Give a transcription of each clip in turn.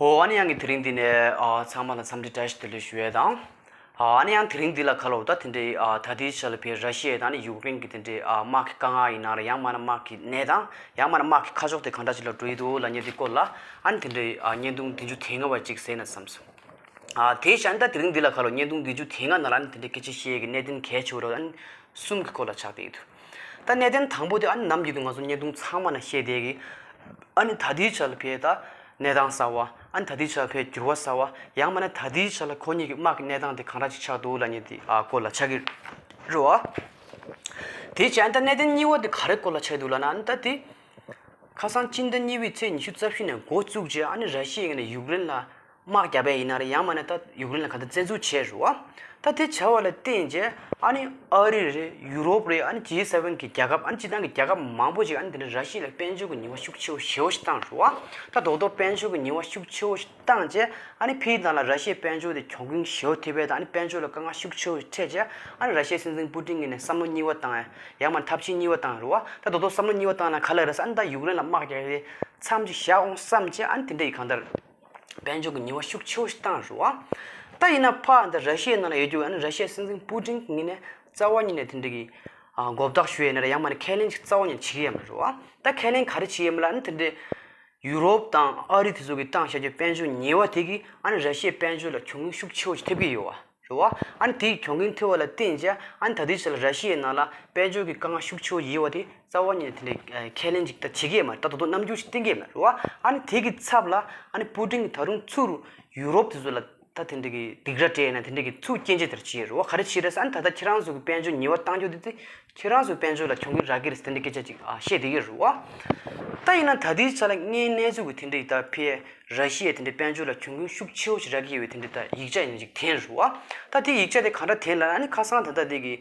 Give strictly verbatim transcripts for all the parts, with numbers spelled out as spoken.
ཨོ། ཨ་ནི་ཡང་གི་དེ་རིང་འདི་ནས་ཨ་ཚང་མ་ལ་འཚམས་འདྲི་བཀྲ་ཤིས་བདེ་ལེགས་ཞུ་ཡས་དང་། ཨ་ནི་ཡང་དེ་རིང་འདི་ལ་ཁ་ལོ་ད་དེ་འདྲའི་ཨ་ད་ལྟའི་ཆ་ལ་ཕའི་ར་ཤི་ཡ་དང་ནི་ཡུཀ་རེན་གྱི་དེ་འདྲའི་ཨ་དམག་གི་དཀའ་ངལ་ཡིན་ན་ར་ཡང་མིན་ན་དམག་གི་གནས་སྟངས་ཡང་མིན་ན་དམག་གི་ཁ་ཕྱོགས་དེ་གང་འདྲ་ཅིག་ལ་འགྲོ་ཡི་འདུག་ལབ་མཁན་དེ་སྐོར་ལ་ཨ་ནི་དེ་འདྲའི་ཨ་བརྙན་ཐུང་བདུན་ཅུ་དོན་ལྔ་བ་ཅིག་གཟིགས་ན་བསམ་སོང་། ཨ་དེའི་ཆ་ནས་ད་དེ་རིང་འདི་ལ་ཁ་ལོ་བརྙན་ཐུང་བདུན་ཅུ་དོན་ལྔ་ནང་ལ་ཨ་ནི་དེ་འདྲའི་སྐད་ཆ་བཤད་ཀྱི་གནད་དོན་གལ་ཆེ་བོ་ར་ཨ་ནི་གསུམ་གྱི་སྐོར་ལ་ཆགས་བསྡད་ཡོད་འདུག་ད་གནད་དོན་དང་པོ་དེ་ཨ་ནི་ནམ་རྒྱུན་དུ་ང་ཚོ་བརྙན་ཐུང་ཚང་མ་ནང་བཤད་བསྡད་ཀྱི། ཨ་ནི་ད་ལྟའི་ཆ་ལ་ཕའི་ད་གནས་སྟངས་གསར་བ། ཨ་ནི་ད་ལྟའི་ཆ་ལ་ཕའི་འགྱུར་བ་གསར་བ། ཡང་མིན་ན་ད་ལྟའི་ཆ་ལ་ཁོ་གཉིས་ཀྱི་དམག་གི་གནས་སྟངས་དེ་གང་འདྲ་ཅིག་ཆགས་འདུག་ལབ་མཁན་དེ་ཨ་སྐོར་ལ་ཆགས་ཀྱི་རེད་བ། དེའི་ཆ་ནས་ད་གནད་དོན་གཉིས་པ་དེ་ག་རེ་སྐོར་ལ་ཆགས་འདུག་ལབ་ན་ཨ་ནི་ད་དེ། ཁ་སང་སྤྱི་ཟླ་གཉིས་པའི་ཚེས་ཉི་ཤུ་རྩ་བཞི་ནས་འགོ་བཙུགས་རྗེས་ཨ་ནི་ར་ཤི་ཡའི་ངོས་ནས་ཡུཀ་རེན་ལ་དམག་བརྒྱབ་པ་ཡིན་ན་རེད་ཡང་མིན་ན་ད་ཡུཀ་རེན་ལ་ག་འདྲ་བཙན་འཛུལ་བྱས་རེད་བ། ད་དེ་བྱ་བ་ལ་བརྟེན་རྗེས་ཨ་ནི་ཨ་རི་རེད་ཡུ་རོབ་རེད་ཨ་ནི་ཇི་སེ་ཝེན་གྱི་རྒྱལ་ཁབ་ཨ་ནི་སྤྱི་བཏང་གི་རྒྱལ་ཁབ་མང་པོ་ཅིག་ཨ་ནི་དེ་འདྲ་ར་ཤི་ཡ་ལ་དཔལ་འབྱོར་གྱི་ཉེས་པ་ཤུགས་ཆེ་བོ་ཞེ་བོ་ཞིག་བཏང་རེད་བ། ད་རྡོག་རྡོག་དཔལ་འབྱོར་གྱི་ཉེས་པ་ཤུགས་ཆེ་བོ་ཞིག་བཏང་རྗེས་ཨ་ནི་ཕྱིའི་ནང་ལ་ར་ཤི་ཡའི་དཔལ་འབྱོར་དེ་གྱོང་གུན་ཞེ་བོ་ཐེབས་པས་དང་ཨ་ནི་དཔལ་འབྱོར་ལ་དཀའ་ངལ་ཤུགས་ཆེ་བོ་ཞིག་འཕྲད་རྗེས་ཨ་ནི་ར་ཤི་ཡའི་སྲིད་འཛིན་པུ་ཏིན་གྱིས་ནས་བསམ་བློ་གཉིས་པ་བཏང་ཡ། ཡང་མིན་ཐབས་ཤེས་གཉིས་པ་བཏང་རེད་བ། ད་རྡོག་རྡོག་བསམ་བློ་གཉིས་པ་བཏང་ན་ག་ལ་རེད་ཟེར་ཨ་ནི་ད་ཡུཀ་རེན་ལ་དམག་རྒྱག་ཡས་མཚམས་ཅིག་བཞག་འོང་བསམ་བྱས་ཨ་ནི་དེ་འདྲ་ཡི་གང་ལྟར་དཔལ་འབྱོར་གྱི་ཉེས་པ་ཤུགས་ཆེ་བོ་ཞིག་བཏང་རེད་བ། ད་ཡིན་ན་ཕ་ད་ར་ཤི་ཡའི་ནང་ལ་ཡོད་རྒྱུ་ཨ་ནི་ར་ཤི་ཡའི་སྲིད་འཛིན་པུ་ཏིན་གྱི་ངོས་ནས་རྩ་བ་ཉིད་ནས་དེ་འདྲ་གི་ཨ་མགོ་བཏགས་ཞུ་ཡས་ན་ར་ཡང་མིན་ན་ཁས་ལེན་ཅིག་རྩ་བ་ཉིད་ནས་བྱེད་ཀྱི་ཡོད་མ་རེད་བ། ད་ཁས་ལེན་ག་རེ་བྱེད་ཀྱི་ཡོད་མ་རེད་ལབ་ཨ་ནི་དེ་འདྲའི་ཡུ་རོབ་དང་ཨ་རི་དེ་ཚོ་གིས་བཏང་བཞག་རྒྱུ་དཔལ་འབྱོར་ཉེས་པ་དེ་གིས་ཨ་ནི་ར་ཤི་ཡའི་དཔལ་འབྱོར་ལ་གྱོང་གུན་ཤུགས་ཆེ་བོ་ཞིག་ཐེབས་ཀྱི་ཡོད་བ། རེད་བ། ཨ་ནི་དེའི་གྱོང་གུན་ཐེབས་པ་ལ་བརྟེན་བྱས་ཨ་ནི་ད་ལྟའི་ཆ་ལ་ར་ཤི་ཡའི་ནང་ལ་དཔལ་འབྱོར་གྱི་དཀའ་ངལ་ཤུགས་ཆེ་བོ་ཡོད་པ་དེ་རྩ་བ་ཉིད་ནས་དེ་འདྲའི་ཁས་ལེན་ཅིག་ད་བྱེད་ཀྱི་ཡོད་མ་རེད། ད་དོ་དོ་རྣམ་འགྱུར་ཞིག་བསྟན་གྱི་ཡོད་མ་རེད་བ། ཨ་ནི་དེ་གི་ཚབ་ལ་ཨ་ནི་པུ་ཏིན་གྱིས་ད་རུང་ཚུར་ཡུ་རོབ་དེ་ཚོ་ལ་ད་དེ་འདྲ་གི་སྡིགས་ར་སྤྲད་ན་དེ་འདྲ་གི་ཚུར་སྐྱོན་བརྗོད་དེ་འདྲ་བྱེད་ཀྱི་རེད་བ། ག་རེ་བྱེད་རེད་ཟེར་ཨ་ནི་ད་ལྟ་ཁྱེད་རང་ཚོ་གི་དཔལ་འབྱོར་ཉེས་པ་བཏང་རྒྱུ་དེ་དེ་ཁྱེད་རང་ཚོའི་དཔལ་འབྱོར་ལ་གྱོང་གུན་རག་གི་རེད་ཟེར་དེ་འདྲའི་སྐད་ཆ་ཅིག་ཨ་བཤད་བསྡད་ཀྱི་རེད་བ། ད་ཡིན་ན་ད་ལྟའི་ཆ་ལ་དངོས་གནས་ཚུལ་གྱི་དེ་འདྲའི་ད་ཕའི་ར་ཤི་ཡའི་དེ་འདྲའི་དཔལ་འབྱོར་ལ་གྱོང་གུན་ཤུགས་ཆེ་བོ་ཞིག་རག་གི་ཡོད་པའི་དེ་འདྲའི་ད་ཡིག་ཆ་ཡིན་ཅིག་འཐེན་རེད་བ། ད་དེ་ཡིག་ཆ་དེ་ག་འདྲ་འཐེན་ལབ་ན་ཨ་ནི་ཁ་སང་ད་ལྟ་དེ་གི་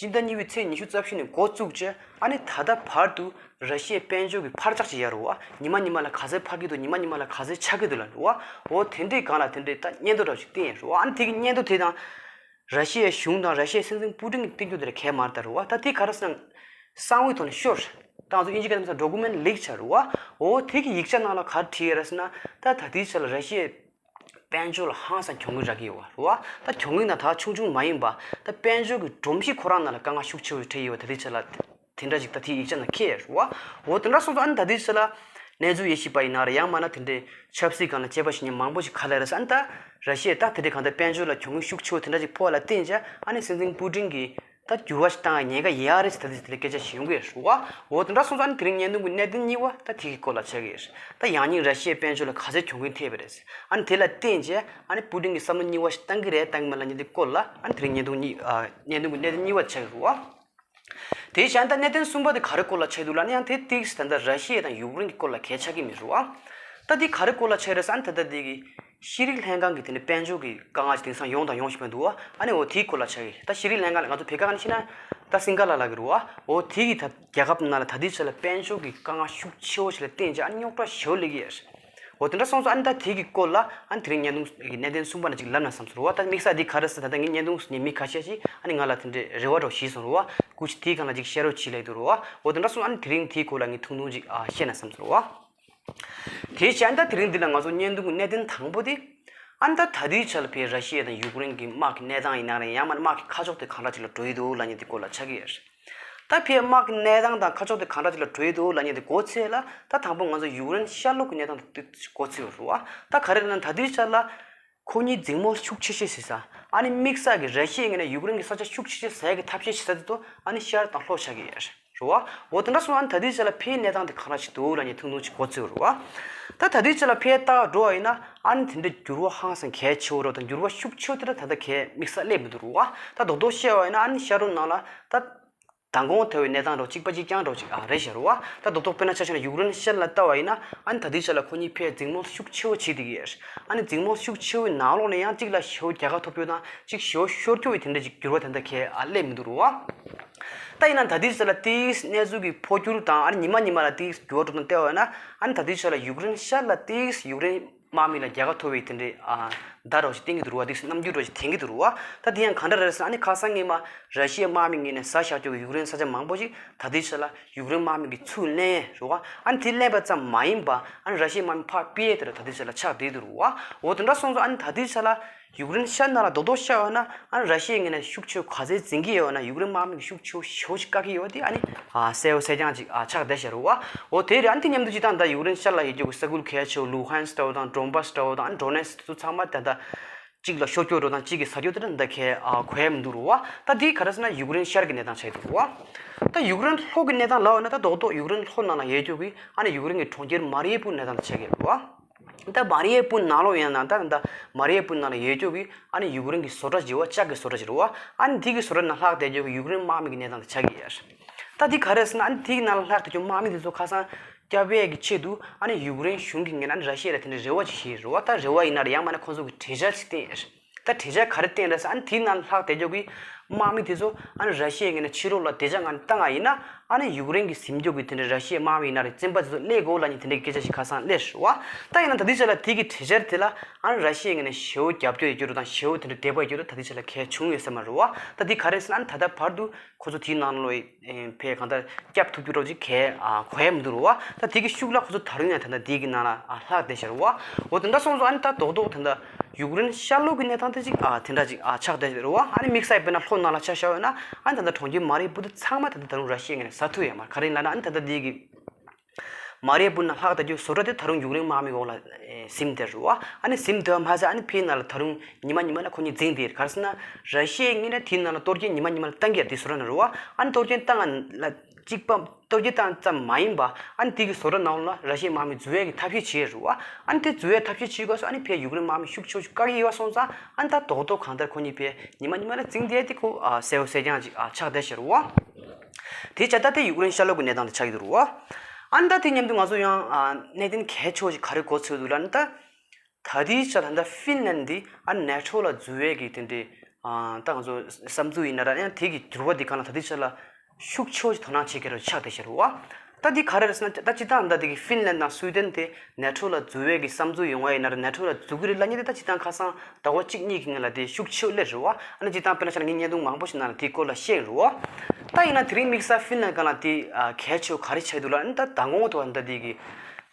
སྤྱི་ཟླ་གཉིས་པའི་ཚེས་ཉི་ཤུ་རྩ་བཞི་ནས་འགོ་བཙུགས་རྗེས་ཨ་ནི་ད་ལྟ་བར་དུ་ར་ཤི་ཡའི་དཔལ་འབྱོར་གྱི་འཕར་ཆག་ཅིག་ཡོད་རེད་བ། ཉི་མ་ཉི་མ་ལ་ག་ཚོད་འཕར་གྱི་འདུག་ཉི་མ་ཉི་མ་ལ་ག་ཚོད་ཆག་གི་འདུག་ལབ་རེད་བ། འོ་དེ་འདྲའི་སྒང་ལ་དེ་འདྲའི་ད་སྙན་ཐོ་འདྲ་བོ་ཞིག་བསྟན་ཡོད་རེད་བ། ཨ་ནི་དེ་གི་སྙན་ཐོ་དེ་དང་ར་ཤི་ཡའི་གཞུང་དང་ར་ཤི་ཡའི་སྲིད་འཛིན་པུ་ཏིན་གྱིས་བསྟན་རྒྱུ་དེ་ལ་གས་མ་རེད་ད་རེད་བ། ད་དེ་ག་རེ་ཟེར་ན་གསང་བའི་ཐོག་ནས་ཤོར། ད་ང་ཚོ་དབྱིན་ཇི་སྐད་ནས་ད་ཌོ་ཀུ་མེན་ཊི་ལིག་བྱས་རེད་བ། འོ་དེ་གི་ཡིག་ཆ་ནང་ལ་ག་རེ་བྲིས་ཡོད་རེད་ཟེར་ན་ད་ད་ལྟའི་ཆ་ལ་ར་ཤི་ཡའི་དཔལ་འབྱོར་ལ་ཧང་སང་གྱོང་གུན་རག་གི་ཡོད་བ་རེད་བ། ད་གྱོང་གུན་ད་ད་ཆུང་ཆུང་མ་ཡིན་པ་ད་དཔལ་འབྱོར་གྱི་སྒྲོམ་གཞི་ཁོ་རང་ནང་ལ་དཀའ་ངལ་ཤུགས་ཆེ་བོ་འཕྲད་ཡོད་བ། ད་ལྟའི་ཆ་ལ་དེ་འདྲ་ཅིག་ད་དེའི་ཡིག་ཆ་ནང་འཁོད་ཡོད་རེད་བ། འོ་དེ་འདྲ་སོང་ཙང་ཨ་ནི་ད་ལྟའི་ཆ་ལ་གནས་ཚུལ་དབྱེ་ཞིབ་པ་ཡིན་ན་རེད་ཡང་མིན་ན་དེ་འདྲའི་ཆབ་སྲིད་སྒང་ལ་དཔྱད་པ་བྱེད་མཁན་མང་པོ་ཞིག་ག་ལ་རེད་ཟེར་ཨ་ནི་ད་ར་ཤི་ཡས་ད་དེ་འདྲའི་གང་ལྟར་དཔལ་འབྱོར་ལ་གྱོང་གུན་ཤུགས་ཆེ་བོ་དེ་འདྲ་ཅིག་ཕོག་པ་ལ་བརྟེན་བྱས་ཨ་ནི་སྲིད་འཛིན་པུ་ཏིན་གྱིས་ད་འགྱུར་བ་ཞིག་བཏང་བའི་ཉེན་ཁ་ཡོད་རེད་ཟེར་ད་དེ་དེ་ལ་སྐད་ཆ་ཞིག་ཡོང་གི་ཡོད་རེད་བ། འོ་དེ་འདྲ་སོང་ཙང་ཨ་ནི་དེ་རིང་བརྙན་ཐུང་གི་གནད་དོན་གཉིས་པ་ད་དེ་གི་སྐོར་ལ་ཆགས་ཀྱི་ཡོད་རེད། ད་ཡང་སྙིང་ར་ཤི་ཡའི་དཔལ་འབྱོར་ལ་ག་ཚོད་གྱོང་གུན་ཐེབས་པ་རེད། ཨ་ནི་དེ་ལ་བརྟེན་བྱས་ཨ་ནི་པུ་ཏིན་གྱིས་བསམ་བློ་གཉིས་པ་ཞིག་བཏང་གི་རེད་བཏང་གི་མེད་ལབ་མཁན་དེ་སྐོར་ལ་ཨ་ནི་དེ་རིང་བརྙན་ཐུང་གཉིས་ཨ་བརྙན་ཐུང་གི་གནད་དོན་གཉིས་པ་ཆགས་ཀྱི་རེད་བ། དེའི་ཆ་ནས་ད་གནད་དོན་གསུམ་པ་དེ་ག་རེ་སྐོར་ལ་ཆགས་འདུག་ལབ་ན་ཡང་དེ་ཏིག་ཙམ་ད་ལྟ་ར་ཤི་ཡ་དང་ཡུཀ་རེན་གྱི་སྐོར་ལ་གས་ཆགས་ཀྱི་མི་རེད་བ། ད་དེ་ག་རེ་སྐོར་ལ་ཆགས་རེད་ཟེར་ན་ད་ལྟ་དེ་གི་ཤེས་རིག་ལྷན་ཁང་གི་དེ་ནས་དཔལ་འབྱོར་གྱི་དཀའ་ངལ་དེང་སང་ཡོང་དང་ཡོང་བཞིན་པ་འདུག་བ། ཨ་ནི་འོ་དེའི་སྐོར་ལ་ཆགས་ཀྱི། ད་ཤེས་རིག་ལྷན་ཁང་ལ་ང་ཚོ་བོད་སྐད་ནང་བཤད་ན་ད་སིང་ག་ལ་ལབ་ཀྱི་རེད་བ། འོ་དེ་གི་ད་རྒྱལ་ཁབ་ནང་ལ་ད་ལྟའི་ཆ་ལ་དཔལ་འབྱོར་གྱི་དཀའ་ངལ་ཤུགས་ཆེ་བོ་ཞིག་ལ་བརྟེན་བྱས་ཨ་ནི་རྙོག་དྲ་ཞེ་པོ་སླེབས་ཀྱི་ཡོད་རེད། འོ་དེ་འདྲ་སོང་ཙང་ཨ་ནི་ད་དེ་གི་སྐོར་ལ་ཨ་ནི་དེ་རིང་བརྙན་ཐུང་གི་གནད་དོན་གསུམ་པ་ནང་ཅིག་ལབ་ན་བསམ་སོང་རེད་བ། ད་དམིགས་བསལ་དེ་ག་རེ་ཟེར་ད་ལྟ་ངའི་བརྙན་ཐུང་ནི་མི་ཁ་ཤས་ཤིག་ཨ་ནི་ང་ལ་དེ་འདྲའི་རེ་བ་འདྲ་བོ་ཞིག་སོང་རེད་བ། སྐུ་མཁྱེན་དེའི་སྒང་ལ་ཅིག་བཤད་རོགས་བྱེད་ལབ་ཀྱི་འདུག་རེད་བ། འོ་དེ་འདྲ་སོང་ཨ་ནི་དེ་རིང་དེའི་སྐོར་ལ་ངས་ཐུང་ཐུང་ཅིག་ཨ་བཤད་ན་བསམ་སོང་རེད་བ། དེའི་ཕྱིར་ཨ་ནི་ད་དེ་རིང་འདི་ལ་ང་ཚོ་བརྙན་ཐུང་གི་གནད་དོན་དང་པོ་དེ། ཨ་ནི་ད་ད་ལྟའི་ཆ་ལ་ཕའི་ར་ཤི་ཡ་དང་ཡུཀ་རེན་གྱི་དམག་གི་གནས་སྟངས་ཡིན་ན་རེད་ཡང་མིན་ན་དམག་གི་ཁ་ཕྱོགས་དེ་གང་འདྲ་ཅིག་ལ་འགྲོ་ཡི་འདུག་ལབ་མཁན་དེ་སྐོར་ལ་ཆགས་ཀྱི་ཡོད་རེད། ད་ཕའི་དམག་གི་གནས་སྟངས་དང་ཁ་ཕྱོགས་དེ་གང་འདྲ་ཅིག་ལ་འགྲོ་ཡི་འདུག་ལབ་མཁན་དེ་མགོ་ཚོས་ལ་ད་དང་པོ་ང་ཚོ་ཡུཀ་རེན་ཤར་ལྷོ་གི་གནས་སྟངས་དེ་མགོ་ཚོས་ཡོད་རེད་བ། ད་ག་རེ་ལབ་ན་ད་ལྟའི་ཆ་ལ། ཁོ་གཉིས་འཛིང་མོ་ཤུགས་ཆེ་ཤོས་བཟོ་ས། ཨ་ནི་དམིགས་བསལ་གྱི་ར་ཤི་ཡའི་ངོས་ནས་ཡུཀ་རེན་གྱི་ས་ཆ་ཤུགས་ཆེ་ཤོས་ཟ་ཡག་གི་ཐབས་ཤེས་བྱེད་ས་དེ་ཚོ་ཨ་ནི་ཤར་དང་ལྷོ་ཆགས་ཀྱི་ཡོད་རེད་བ། འོ་དེ་འདྲ་སོང་ཨ་ནི་ད་ལྟའི་ཆ་ལ་ཕའི་གནས་སྟངས་དེ་གང་འདྲ་ཞིག་འདུག་ལབ་མཁན་ཐུང་ཐུང་ཅིག་མགོ་ཚོས་རེད་བ། ད་ད་ལྟའི་ཆ་ལ་ཕའི་ལྟ་བ་འགྲོ་བ་ཡིན་ན་ཨ་ནི་དེ་འདྲ་འགྱུར་བ་ཧང་སང་གལ་ཆེ་བོ་རེད་དང་འགྱུར་བ་ཤུགས་ཆེ་བོ་དེ་འདྲ་ད་ལྟ་གལ་དམིགས་བསལ་སླེབས་མི་འདུག་རེད་བ། ད་རྡོག་རྡོག་བཤད་པ་ཡིན་ན་ཨ་ནི་ཤར་ལྷོ་ནང་ལ་ད། མདང་དགོང་ཐོས་པའི་གནས་སྟངས་འདྲ་བོ་གཅིག་པ་གཅིག་རྐྱང་འདྲ་བོ་ཅིག་ཨ་རེད་ཤག་རེད་བ། ད་རྡོག་རྡོག་དཔེར་ན་ཆ་བཞག་ན་ཡུཀ་རེན་ཤར་ལ་ལྟ་བ་ཡིན་ན་ཨ་ནི་ད་ལྟའི་ཆ་ལ་ཁོ་གཉིས་ཕའི་འཛིང་མོ་ཤུགས་ཆེ་བོ་བྱེད་བསྡད་ཀྱི་ཡོད་རེད། ཨ་ནི་འཛིང་མོ་ཤུགས་ཆེ་བོའི་ནང་ལོགས་ནས་ཡང་གཅིག་ལ་ཞེ་པོ་རྒྱལ་ཁ་ཐོབ་རྒྱུ་དང་གཅིག་ཞེ་པོ་ཤོར་རྒྱུ་བའི་དེ་འདྲ་ཅིག་འགྱུར་བ་དེ་འདྲ་གས་ཨ་སླེབས་མི་འདུག་རེད་བ། ད་ཡིན་ན་ད་ལྟའི་ཆ་ལ་དེའི་གནས་ཚུལ་གྱི་འཕོ་འགྱུར་དང་ཨ་ནི་ཉི་མ་ཉི་མ་ལ་དེའི་འགྱུར་བ་འགྲོ་སྟངས་བལྟས་པ་ཡིན་ན་ཨ་ནི་ད་ལྟའི་ཆ་ལ་ཡུཀ་རེན་ཤར་ལ་དེའི་ཡུཀ་རེན་དམག་མི་ལ་རྒྱལ་ཁ་ཐོབ་པའི་དེ་འདྲའི་ཨ་ མདའ་རོགས་ཞིག་བསྟན་གྱི་འདུག་རུ་བ། དེ་རྣམ་འགྱུར་རོགས་ཞིག་འཐེན་གྱི་འདུག་རུ་བ། ད་དེ་ཡང་གང་འདྲ་རེད་ཟེར་ན། ཨ་ནི་ཁ་སང་སྔོན་མ་ར་ཤི་ཡའི་དམག་མི་ངོས་ནས་ཟ་བཞག་རྒྱུ་གི་ཡུཀ་རེན་ས་ཆ་མང་པོ་ཞིག་ད་ལྟའི་ཆ་ལ་ཡུཀ་རེན་དམག་མི་གིས་ཚུར་ལེན་རུ་བ། ཨ་ནི་དེ་ལེན་པ་ཙམ་མ་ཡིན་པ། ཨ་ནི་ར་ཤི་ཡའི་དམག་མི་ཕར་སྤེལ་ཡས་དེ་རུ་ད་ལྟའི་ཆ་ལ་ཆགས་བསྡད་འདུག་རུ་བ། འོ་དེ་འདྲ་སོང་ཙང་། ཨ་ནི་ད་ལྟའི་ཆ་ལ་ཡུཀ་རེན་ཤར་ནང་ལ་རྡོག་རྡོག་བཤད་ཡོད་ན། ཨ་ནི་ར་ཤི་ཡའི་ངོས་ནས་ཤུགས་ཆེ་ག་ཚད་འཛིན་གྱི་ཡོད་ན། ཡུཀ་རེན་དམག་མི་གིས་ཤུགས་ཆེ་ཞེ་པོ་ཅིག་བཀག་གི་ཡོད་དེ། ཨ་ནི་ཨ་གསལ་པོ་གསལ་རྐྱང་ཅིག་ཨ་ཆགས་བསྡད་ཤག་རུ་བ། འོ་དེ་རེད། ཨ་ནི་དེ་མཉམ་དུ་སྤྱིར་བཏང་ད་ཡུཀ་རེན་ཤར་ལ་ཡོད་རྒྱུ་གི་ས་ཁུལ་གལ་ཆེ་བོ། ལུ་ཧན་སི་ལྟ་བུ་དང་། ཌོན་བྷ་སི་ལྟ་བུ་དང་། ཨ་ནི་ཌོ་ནེ་སི་ཚོ་ཚང་མ་ད་ལྟ་གཅིག་ལ་ཤོར་སྐྱོ་འགྲོ་དང་། གཅིག་གི་ཟ་སྐྱོ་དེ་འདྲ་འདི་གས་ཨ་གོ་ཡ་མི་འདུག་རུ་བ། ད་དེ་ག་རེ་ཟེར་ན་ཡུཀ་རེན་ཤར་གྱི་གནས་སྟངས་ཆགས་འདུག་རུ་བ། ད་ཡུཀ་རེན་ལྷོ་གི་གནས་སྟངས་ལབ་ཡོད་ན། ད་རྡོག་རྡོག་ཡུཀ་རེན་ལྷོ་ནང་ལ་ཡོད་རྒྱུ་གི་ཨ་ནི་ཡུཀ་རེན་གྱི་གྲོང་ཁྱེར་མ་རི་ཡུ་པོལ་གནས་སྟངས་དེ་ཆགས་ཀྱི་རེད་རུ་བ། ད་མ་རི་ཡུ་པོལ་ནང་ལོགས་ཡིན་ན། ད་ད་མ་རི་ཡུ་པོལ་ནང་ལ་ཡོད་རྒྱུ་གི་ཨ་ནི་ཡུཀ་རེན་གྱི་བཟོ་གྲྭ་ཅིག་རུ་བ། ལྕགས་ཀྱི་བཟོ་གྲྭ་ཅིག་རུ་བ། ཨ་ནི་དེ་གི་བཟོ་གྲྭ་ནང་ལྷག་བསྡད་རྒྱུ་གི་ཡུཀ་རེན་དམག་མི་གི་གནས་སྟངས་དེ་ཆགས་ཀྱི་ཡོད། ད་དེ་ག་རེ་ཟེར་ན། ཨ་ནི་དེ་གི་ནང་ལ་ལྷག་བསྡད་རྒྱུ་དམག་མི་དེ་ཚོ་ཁ་སང་བསྐྱབ་ཡས་ཀྱི་ཆེད་དུ། ཨ་ནི་ཡུཀ་རེན་གཞུང་གི་ངོས་ནས་ར་ཤི་ཡ་ལ་དེ་འདྲའི་རེ་བ་ཅིག་བྱས་རུ་བ། ད་རེ་བ་ཡིན་ན་རེད། ཡང་མིན་ན་ཁོང་ཚོ་གི་གྲོས་འཆར་ཅིག་བཏིང་ཡོད། ད་གྲོས་འཆར་ག་རེ་བཏིང་རེད་ཟེར། ཨ་ནི་དེའི་ནང་ལྷག་བསྡད་རྒྱུ་གི་དམག་མི་དེ་ཚོ་ཨ་ནི་ར་ཤི་ཡའི་ངོས་ནས་ཕྱི་ལོགས་ལ་བདེ་འཇགས་ངང་བཏང་བ་ཡིན་ན། ཨ་ནི་ཡུཀ་རེན་གྱི་ཟིན་རྒྱུ་གི་དེ་འདྲའི་ར་ཤི་ཡའི་དམག་མི་ཡིན་ན་རེད། བཙོན་པ་དེ་ཚོ་སླེབས་དགོས་ལབ་མཁན་དེ་འདྲའི་སྐད་ཆ་ཞིག་ཁ་སང་སླེབས་རེད་བ། ད་ཡིན་ན་ད་ལྟའི་ཆ་ལ་དེ་གི་གྲོས་འཆར་དེ་ལ་ཨ་ནི་ར་ཤི་ཡའི་ངོས་ནས་ཞེ་པོ་རྒྱབ་སྐྱོར་ཡོད་རྒྱུ་རུ་དང་། ཞེ་པོ་དེ་འདྲའི་དད་པ་ཡོད་རྒྱུ་རུ་ད་ལྟའི་ཆ་ལ་གང་ཡང་བྱུང་ཡོད་ས་མ་རེད་བ། ད་དེ་ག་རེ་ཟེར་ན། ཨ་ནི་ད་ལྟ་བར་དུ་ཁོ་ཚོ་དེའི་ནང་ལོགས་ཕར་གང་ལྟར་བསྐྱབ་ཐུབ་རྒྱུ་རོགས་ཅིག་གས་ཨ་གོ་ཡ་མི་འདུག་རུ་བ། ད་དེ་གི་ཤུགས་ལ་ཁོ་ཚོ་ད་རུང་ཡང་ད་ལྟ་དེ་གི་ནང་ལ་ཨ་ལྷག་བསྡད་ཤག་རུ་བ། འོ་དེ་འདྲ་སོང་ཙང་། ཨ་ནི་ད་རྡོག་རྡོག་ད་ལྟ་ཡུཀ་རེན་ཤར་ལོགས་ཀྱི་གནས་སྟངས་དེ་ཅིག་ཨ་དེ་འདྲ་ཅིག་ཨ་ཆགས་བསྡད་ཤག་རུ་བ། ཨ་ནི་དམིགས་བསལ་དཔེར་ན་ལྷོ་ནང་ལ་ཆ་བཞག་ཡོད་ན། ཨ་ནི་ད་ལྟ་གྲོང་ཁྱེར་མ་རི་ཡུ་པོལ་དེ་ཚང་མ་ད་ལྟ་ད་རུང་ར་ཤི་ཡའི་ངོས་ནས་ཟ་ཐུབ་ཡོད་མ་རེད། ག་རེ་ཡིན་ལབ་ན། ཨ་ནི་ད་ལྟ་དེ་གི་མ་རི་ཡུ་པོལ་ནང་ལྷག་བསྡད་རྒྱུ་བཟོ་གྲྭ་དེ་ད་རུང་ཡུཀ་རེན་དམག་མིའི་འོག་ལ་ཨེ་ཟིན་བསྡད་རུ་བ། ཨ་ནི་ཟིན་བསྡད་པ་མ་ཟད། ཨ་ནི་ཕའི་ནང་ལ་ད་རུང་ཉི་མ་ཉི་མ་ལ་ཁོ་གཉིས་འཛིང་བསྡད་ཡོད། ག་རེ་ཟེར་ན། ར་ཤི་ཡའི་ངོས་ནས་དེའི་ནང་ལ་གཏོར་སྐྱོན་ཉི་མ་ཉི་མ་ལ་བཏང་གི་ཡོད་རེད། དེ་བཟོ་གྲྭ་ནང་རུ་བ། ཨ་ནི་གཏོར་སྐྱོན་བཏང་ང་ལ་གཅིག་པ། གཏོར་སྐྱོན་བཏང་ཙམ་མ་ཡིན་པ། ཨ་ནི་དེ་གི་བཟོ་གྲྭ་ནང་ལ་ར་ཤི་ཡའི་དམག་མི་འཛུལ་ཡས་ཀྱི་ཐབས་ཤེས་བྱས་རུ་བ། ཨ་ནི་དེ་འཛུལ་ཡས་ཐབས་ཤེས་བྱེད་སྐབས་སུ། ཨ་ནི་ཕའི་ཡུཀ་རེན་དམག་མི་ཤུགས་ཆེ་ཤོས་བཀག་གི་ཡོད་པ་སོང་ཙང་། ཨ་ནི་ད་རྡོག་རྡོག་གང་ལྟར་ཁོ་གཉིས་ཕའི་ཉི་མ་ཉི་མ་ལ་འཛིང་བསྡད་དེ། ཁོ་ཨ་གསལ་པོ་གསལ་རྐྱང་ཅིག་ཨ་ཆགས་བསྡད་ཤག་རུ་བ། དེ་བྱས་ད་ལྟ་ཡུཀ་རེན་ཤར་ལོགས་ཀྱི་གནས་སྟངས་དེ་ཆགས་ཀྱི་འདུག་རུ་བ། ཨ་ནི་ད་དེ་མཉམ་དུ་ང་ཚོ་ཡང་ཨ་གནད་དོན་གལ་ཆེ་བོ་ཞིག་ག་རེ་གོ་ཚོད་འདུག་ལབ་ན། ད་ད་ལྟའི་ཆ་ལ་ད་ཧྥིན་ལན་འདི་ཨ་ནེ་ཊོ་ལ་འཛུལ་ཡས་ཀྱི་དེ་འདྲའི་ཨ་ད་ང་ཚོ་བསམ་ཚུལ་ཡིན་ན་ར། ཡང་དེ་གི་འགྱུར་བ་འདི་སྒང་ལ་ད་ལྟའི་ཆ་ལ་ཤུགས་ཆེ་བོ་ཞིག་དོ་སྣང་བྱེད་མཁན་རུ་ཆགས་བསྡད་ཤག་རུ་བ། ད་འདི་ག་རེ་རེད་ཟེར་ན། ད་སྤྱིར་བཏང་ད་འདི་གི་ཧྥིན་ལན་དང་སུའི་ཌེན་དེ་ནེ་ཊོ་ལ་འཛུལ་བའི་གི་བསམ་ཚུལ་ཡོང་བ་ཡིན་ན་ར། ནེ་ཊོ་ལ་འཛུལ་གི་རེད་ལབ་མཁན་དེ་ད་སྤྱིར་བཏང་ཁ་སང་ཟླ་བ་གཅིག་གཉིས་ཀྱི་སྔོན་ལ་དེ་ཤུགས་ཆེ་བོ་སླེབས་རུ་བ། ཨ་ནི་སྤྱིར་བཏང་དཔེར་ན་ཆ་ལ་ངས་བརྙན་ཐུང་མང་པོ་ཞིག་ནང་ལ་དེའི་སྐོར་ལ་བཤད་རུ་བ། ད་ཡིན་ན་དེ་རིང་དམིགས་བསལ་ཧྥིན་ལན་སྒང་ལ་དེ་ཨ་གལ་ཆེ་བོ་ག་རེ་ཆགས་འདུག་ལབ་ན། ད་མདང་དགོང་དུ་ད་འདི་གི་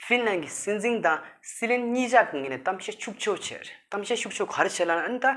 ཧྥིན་ལན་གྱི་སྲིད་འཛིན་དང་སྲིད་བློན་གཉིས་ཆ་གི་ངོས་ནས་གཏམ་བཤད་ཤུགས་ཆེ་བོ་བྱས་རེད། གཏམ་བཤད་ཤུགས་ཆེ་བོ་ག་རེ་བྱས་ལབ་ན། ཨ་ནི་ད་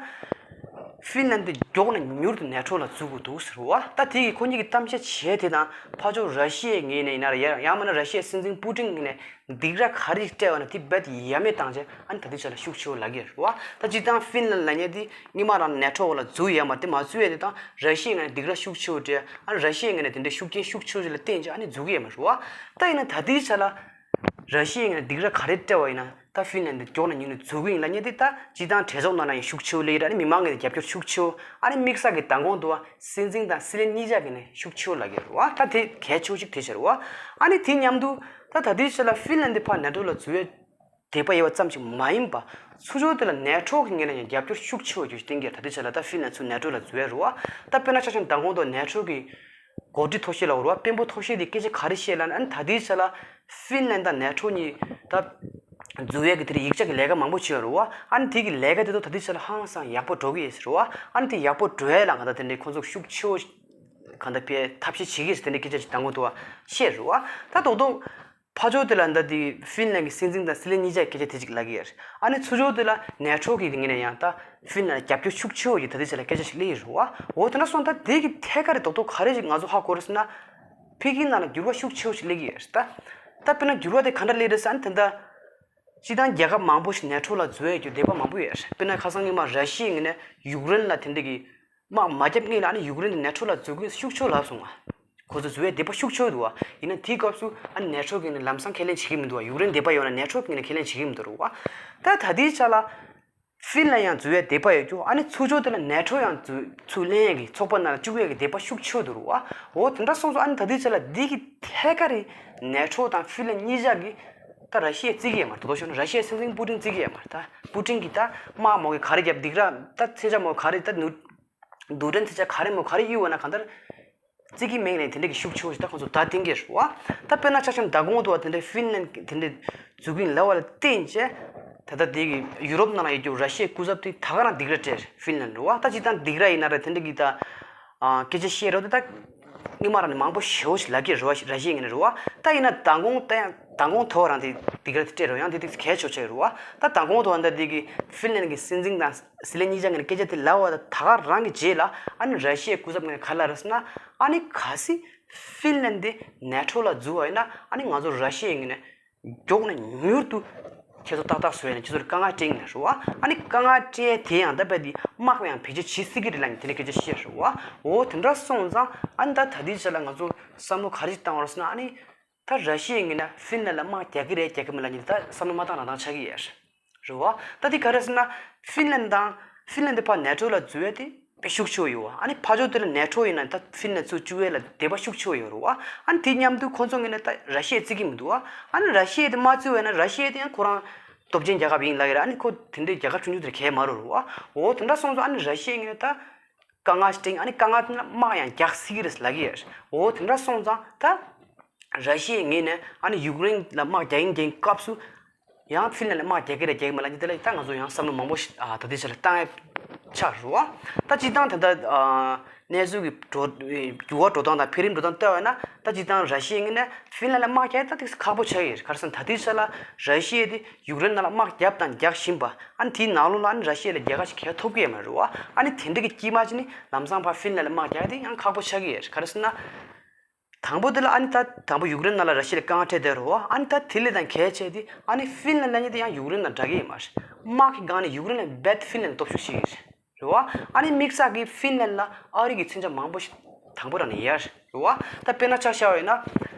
ཧྥིན་ལན་དེ་མགྱོགས་ནས་མྱུར་དུ་ནེ་ཊོ་ལ་འཛུལ་དགོས་འདུག་ཟེར་བ། ད་དེ་གི་ཁོ་གཉིས་ཀྱི་གཏམ་བཤད་བྱས་དེ་དང་། ཕར་ཕྱོགས་ར་ཤི་ཡའི་ངོས་ནས་ཡིན་ན་ར། ཡ་ཡང་མིན་ན་ར་ཤི་ཡའི་སྲིད་འཛིན་པུ་ཏིན་ངོས་ནས་སྡིགས་ར་ག་རེ་སྤྲད་པ་ན་དེ་རྦད་ཡ་མེད་བཏང་བྱས། ཨ་ནི་ད་ལྟའི་ཆ་ལ་ཤུགས་ཆེ་བོ་ལབ་ཀྱི་རེད་བ། ད་སྤྱིར་བཏང་ཧྥིན་ལན་ལབ་མཁན་དེ་སྔོན་མ་རང་ནེ་ཊོ་འོག་ལ་འཛུལ་ཡོད་མ་རེད། དེ་མ་འཛུལ་ཡས་དེ་དང་ར་ཤི་ཡའི་ངོས་ནས་སྡིགས་ར་ཤུགས་ཆེ་བོ་སྤྲད། ཨ་ནི་ར་ཤི་ཡའི་ངོས་ནས་དེ་འདྲའི་ཤུགས་རྐྱེན་ཤུགས་ཆེ་བོ་ཞིག་ལ་བརྟེན་བྱས་ཨ་ནི་འཛུལ་གྱི་ཡོད་མ་རེད་བ། ད་ཡིན་ན་ད་ལྟའི་ཆ་ལ་ར་ཤི་ཡའི་ངོས་ནས་སྡིགས་ར་ག་རེ་སྤྲད་པ་ཡིན་ན། ད་ཧྥིན་ལན་དེ་མགྱོགས་ནས་མྱུར་ནས་འཛུལ་གྱི་ཡིན་ལབ་མཁན་དེ། ད་སྤྱིར་བཏང་གྲོས་ཚོགས་ནང་ལ་ཡང་ཤུགས་ཆེ་བོ་སླེབས་ཡོད་རེད། ཨ་ནི་མི་མང་གི་རྒྱབ་སྐྱོར་ཤུགས་ཆེ་བོ། ཨ་ནི་དམིགས་བསལ་གྱི་མདང་དགོང་དུ་བ་སྲིད་འཛིན་དང་སྲིད་བློན་གཉིས་ཆ་གི་ནས་ཤུགས་ཆེ་བོ་ལབ་ཀྱི་རེད་བ། ད་དེ་གལ་ཆེ་བོ་ཞིག་དེ་ཆགས་རེད་བ། ཨ་ནི་དེ་མཉམ་དུ་ད་ད་ལྟའི་ཆ་ལ་ཧྥིན་ལན་དེ་ཕར་ནེ་ཊོ་ལ་འཛུལ་བའི་དད་པ་ཡོད་པ་ཙམ་ཞིག་མ་ཡིན་པ། ཚུར་ཕྱོགས་དེ་ལ་ནེ་ཊོ་གི་ངོས་ནས་ཡང་རྒྱབ་སྐྱོར་ཤུགས་ཆེ་བོ་ཞིག་བསྟན་གྱི་རེད། ད་ལྟའི་ཆ་ལ་ད་ཧྥིན་ལན་ཚུར་ནེ་ཊོ་ལ་འཛུལ་བའི་རེད་བ། ད་དཔེར་ན་ཆ་བཞག་ན་མདང་དགོང་དུ་ནེ་ཊོ་གི་འགོ་ཁྲིད་མཐོ་ཤོས་ལབ་དགོས་རེད་བ། དཔོན་པོ་མཐོ་ཤོས་དེ་སྐད་ཆ་ག་རེ་བཤད་ལབ་ན། ཨ་ནི་ད་ལྟའི་ཆ་ལ་ཧྥིན་ལན་དང་ནེ་ཊོ་གཉིས་ད་འཛུལ་ཡས་ཀྱི་དེ་རིང་ཡིག་ཆ་གི་ལས་ཀ་མང་པོ་བྱས་ཡོད་རེད་བ། ཨ་ནི་དེ་གི་ལས་ཀ་དེ་ཚོ་ད་ལྟའི་ཆ་ལ་ཧང་སང་ཡག་པོ་འགྲོ་གི་ཡོད་ཟེར་བ། ཨ་ནི་དེ་ཡག་པོ་འགྲོ་ཡས་ལ་གང་ལྟར་དེ་འདྲའི་ཁོང་ཚོ་ཤུགས་ཆེ་བོ་གང་ལྟར་ཕར་ཐབས་ཤེས་བྱེད་ཀྱི་ཡོད་ཟེར་དེ་འདྲའི་སྐད་ཆ་ཅིག་མདང་དགོང་དུ་བ་བཤད་རེད་བ། ད་རྡོག་རྡོག་ཕར་ཕྱོགས་དེ་ལ་ད་དེ་ཧྥིན་ལན་གྱི་སྲིད་འཛིན་དང་སྲིད་བློན་གཉིས་ཆ་སྐད་ཆ་དེ་ཅིག་ལབ་ཀྱི་ཡོད་རེད། ཨ་ནི་ཚུར་ཕྱོགས་དེ་ལ་ནེ་ཊོ་གི་ངོས་ནས་ཡང་ད་ཧྥིན་ལན་ལ་རྒྱབ་སྐྱོར་ཤུགས་ཆེ་བོ་ཡོད། ད་ལྟའི་ཆ་ལ་སྐད་ཆ་ཞིག་སླེབས་ཀྱི་རེད་བ། འོ་དེ་འདྲ་སོང་ཙང་ད་དེ་གི་ཐད་ཀ་རེ་རྡོག་རྡོག་ག་རེ་ཞིག་ང་ཚོ་ཧ་གོ་རེད་ཟེར་ན། ཕ་གིའི་ནང་ལ་འགྱུར་བ་ཤུགས་ཆེ་བོ་ཞིག་སླེབས་ཀྱི་ཡོད་རེད། ད་ད་དཔེར་ན་འགྱུར་བ་དེ་ག་འདྲ་སླེབས་རེད་ཟེར་ན། དེ་འདྲ་སྤྱིར་བཏང་རྒྱལ་ཁབ་མང་པོ་ཞིག་ནེ་ཊོ་ལ་འཛུལ་ཡས་ཀྱི་འདོད་པ་མང་པོ་ཡོད་རེད། དཔེར་ན་ཁ་སང་སྔོན་མ་ར་ཤི་ཡའི་ངོས་ནས་ཡུཀ་རེན་ལ་དེ་འདྲ་གི་དམག་མ་བརྒྱབ་སྔོན་ལ། ཨ་ནི་ཡུཀ་རེན་དེ་ནེ་ཊོ་ལ་འཛུལ་དགོས་ཤུགས་ཆེ་བོ་ལབ་སོང་བ། ཁོ་ཚོ་འཛུལ་བའི་འདོད་པ་ཤུགས་ཆེ་བོ་འདུག་བ། ཡིན་ན་དེའི་སྐབས་སུ་ཨ་ནི་ནེ་ཊོ་གི་ནི་ལམ་སང་ཁས་ལེན་བྱེད་ཀྱི་མི་འདུག་བ། ཡུཀ་རེན་འདོད་པ་ཡོད་ན་ནེ་ཊོ་གི་ནི་ཁས་ལེན་བྱེད་ཀྱི་མི་འདུག་རུ་བ། ད་ད་ལྟའི་ཆ་ལ་ཧྥིན་ལན་ཡང་འཛུལ་བའི་འདོད་པ་ཡོད་རྒྱུ། ཨ་ནི་ཚུར་ཕྱོགས་དེ་ལ་ནེ་ཊོ་ཡང་འཛུལ་ཚུར་ལེན་ཡས་ཀྱི་ཚོགས་པ་ནང་ལ་བཅུག་ཡས་ཀྱི་འདོད་པ་ཤུགས་ཆེ་བོ་འདུག་རུ་བ། འོ་དེ་འདྲ་སོང་ཙང་ཨ་ནི་ད་ལྟའི་ཆ་ལ་འདི་གི་ཐད་ཀ་རེ་ནེ་ཊོ་དང་ཧྥིན་ལན་གཉིས་ཆ་གི་ད་ར་ཤི་ཡ་བརྩི་གི་ཡོད་མ་རེད། དོ་དོ་ཤོད་ན་ར་ཤི་ཡའི་སྲིད་འཛིན་པུ་ཏིན་བརྩི་གི་ཡོད་མ་རེད། ད་པུ་ཏིན་གྱིས་ད་དམག་མོ་གི་ག་རེ་བརྒྱབ། སྡིགས་ར་ད་མཚོན་ཆ་མོ་ག་རེ། ད་ནུ་རྡུལ་ཕྲན་མཚོན་ཆ་ག་རེ་མོ་ག་རེ་གཡུགས་པ་ན་གང་ལྟར་བརྩི་གི་མེད་ནས་དེ་འདྲ་གི་ཤུགས་ཆེ་བོ་ཞིག་ད་ཁོང་ཚོ་ད་བསྟན་གྱི་རེད་བ། ད་དཔེར་ན་ཆ་བཞག་ན་མདང་དགོང་དུ་བ་དེ་འདྲའི་ཧྥིན་ལན་དེ་འདྲའི་འཛུལ་གྱི་ཡིན་ལབ་པ་ལ་བརྟེན་བྱས། ད་ ད་ལྟ་དེ་གི་ཡུ་རོབ་ནང་ལ་ཡོད་རྒྱུ་ར་ཤི་ཡའི་སྐུ་ཚབ་དེ་ད་ག་རང་སྡིགས་ར་སྤྲད་ཧྥིན་ལན་རེད་བ། ད་སྤྱིར་བཏང་སྡིགས་ར་ཡིན་ན་ར་དེ་འདྲ་གི་ད་ཨ་སྐད་ཆ་བཤད་རོགས་དེ་ད་སྔོན་མ་རང་ནས་མང་པོ་ཞེ་པོ་ཞིག་ལབ་ཀྱི་རེད་བ། ར་ཤི་ཡའི་ངོས་ནས་རེད་བ། ད་ཡིན་ན་མདང་དགོང་ད་ཡང་མདང་དགོང་ཐོག་རང་དེ་སྡིགས་ར་དེ་སྤྲད་རོགས། ཡང་དེ་དེ་གལ་ཆེ་ཆེ་རེད་བ། ད་མདང་དགོང་ཐོག་ད་དེ་གི་ཧྥིན་ལན་གི་སྲིད་འཛིན་དང་ཟི་ལིང་གཉིས་ཆ་ངོས་ནས་སྐད་ཆ་དེ་ལབ་པ་ད་ད་ག་རང་གི་རྗེས་ལ་ཨ་ནི་ར་ཤི་ཡའི་སྐུ་ཚབ་ངོས་ནས་ག་ལབ་རེད་ཟེར་ན། ཨ་ནི་གལ་སྲིད་ཧྥིན་ལན་དེ་ནེ་ཊོ་ལ་འཛུལ་བ་ཡིན་ན་ཨ་ནི་ང་ཚོ་ར་ཤི་ཡའི་ངོས་ནས་མགྱོགས་ནས་མྱུར་དུ་ཁྱེད་ཚོ་ཏག་ཏག་བཟོས་ནས་ཁྱེད་ཚོར་དཀའ་ངལ་སྤྲད་ཀྱི་ཡིན་ལབ་རེད་བ། ཨ་ནི་དཀའ་ངལ་སྤྲད་དེ་ཡང་ད་རྦད་དེ་དམག་ཡང་བེད་སྤྱོད་བྱེད་སྲིད་ཀྱི་རེད་ལབ་ནས་དེ་འདྲ་སྐད་ཆ་བཤད་རེད་བ། འོ་དེ་འདྲ་སོང་ཙང་ཨ་ནི་ད་ད་ལྟའི་ཆ་ལ་ང་ཚོ་བསམ་བློ་ག་རེ་ཞིག་བཏང་བ་རེད་ཟེར་ན། ཨ་ནི་ད་ར་ཤི་ཡའི་ངོས་ནས་ཧྥིན་ལན་ལ་དམག་རྒྱག་གི་རེད་རྒྱག་གི་མིན་ལབ་ནས་ད་བསམ་བློ་མ་བཏང་ན་ད་ཆགས་ཀྱི་ཡོད་རེད་བ། ད་དེ་ག་རེ་ཟེར་ན། ཧྥིན་ལན་དང་ཧྥིན་ལན་དེ་ཕར་ནེ་ཊོ་ལ་འཛུལ་ཡ་དེ་དཔེ་ཤུགས་ཆེ་བོ་ཡོད་བ། ཨ་ནི་ཕར་ཕྱོགས་དེ་ལ་ནེ་ཊོ་ཡིན་ན་ད་ཧྥིན་ལན་ཚུར་བཅུག་ཡས་ལ་དད་པ་ཤུགས་ཆེ་བོ་ཡོད་རེད་བ། ཨ་ནི་དེ་མཉམ་དུ་ཁོ་ཚོ་ངོས་ནས་ད་ར་ཤི་ཡ་བརྩི་གི་མི་འདུག་བ། ཨ་ནི་ར་ཤི་ཡ་དེ་མ་བརྩི་བ་ཡིན་ན་ར་ཤི་ཡ་དེ་ཡང་ཁོ་རང་སྟོབས་ཆེན་རྒྱལ་ཁབ་ཡིན་ལབ་ཀྱི་རེད། ཨ་ནི་ཁོ་དེ་འདྲའི་རྒྱལ་ཁབ་ཆུང་ཆུང་དེར་གས་མ་རེད་བ། འོ་དེ་འདྲ་སོང་ཙང་ཨ་ནི་ར་ཤི་ཡ་ངོས་ནས་ད་དཀའ་ངལ་སྤྲད། ཨ་ནི་དཀའ་ངལ་དེ་ལ་དམག་ཡང་རྒྱག་སྲིད་ཀྱི་རེད་ལབ་ཀྱི་ཡོད་རེད། འོ་དེ་འདྲ་སོང་ཙང་ད་ར་ཤི་ཡའི་ངོས་ནས་ཨ་ནི་ཡུཀ་རེན་ལ་དམག་རྒྱག་གིན་རྒྱག་གིན་སྐབས་སུ་ཡང་ཧྥིན་ལན་ལ་དམག་རྒྱག་གི་རེད་རྒྱག་གི་མིན་ལབ་ཀྱི་དེ་ལ་ད་ང་ཚོ་ཡང་བསམ་བློ་མང་པོ་ཞིག་ཨ་ད་ལྟའི་ཆ་ལ་བཏང་ཡས་ཆགས་རེད་བ། ད་སྤྱིར་བཏང་ད་ལྟ་ཨ་གནས་ཚུལ་གྱི་འགྲོ་འགྱུར་བ་འགྲོ་སྟངས་དང་འཕེལ་རིམ་འགྲོ་སྟངས་བལྟས་པ་ཡིན་ན། ད་སྤྱིར་བཏང་ར་ཤི་ཡའི་ངོས་ནས་ཧྥིན་ལན་ལ་དམག་རྒྱག་ད་ཏོག་ཙམ་ཁག་པོ་ཆགས་ཀྱི་རེད། ག་རེ་ཟེར་ན་ད་ལྟའི་ཆ་ལ་ར་ཤི་ཡ་དེ་ཡུཀ་རེན་ནང་ལ་དམག་བརྒྱབ་དང་རྒྱག་བཞིན་པ། ཨ་ནི་དེའི་ནང་ལོགས་ལ་ཨ་ནི་ར་ཤི་ཡ་ལ་རྒྱལ་ཁ་ཞིག་གང་ཡང་ཐོབ་ཀྱི་ཡོད་མ་རེད་བ། ཨ་ནི་དེ་འདྲ་གི་དཀྱིལ་མ་ཅིག་ནས་ལམ་སང་ཕར་ཧྥིན་ལན་ལ་དམག་རྒྱག་དེ་ཡང་ཁག་པོ་ཆགས་ཀྱི་ཡོད་རེད། ག་རེ་ཟེར་ན། དང་པོ་དེ་ལ་ཨ་ནི་ད་དང་པོ་ཡུཀ་རེན་ནང་ལ་ར་ཤི་ཡ་ལ་དཀའ་ངལ་འཕྲད་བསྡད་རེད་བ། ཨ་ནི་ད་དེ་ལས་ད་གལ་ཆེ་དེ་ཨ་ནི་ཧྥིན་ལན་ལབ་མཁན་དེ་ཡང་ཡུཀ་རེན་དང་འདྲ་གི་ཡོད་མ་རེད། དམག་གི་སྒང་ནས་ཡུཀ་རེན་ལ་རྦད་ཧྥིན་ལན་ལ་སྟོབས་ཤུགས་ཆེ་གི་རེད། རེད་བ། ཨ་ནི་དམིགས་བསལ་གྱིས་ཧྥིན་ལན་ལ་ཨ་རི་གི་མཚོན་ཆ་མང་པོ་ཞིག་དང་པོ་རང་ནས་ཡོད་རེད་བ། ད་དཔེར་ན་ཆ་བཞག་པ་ཡིན་ན།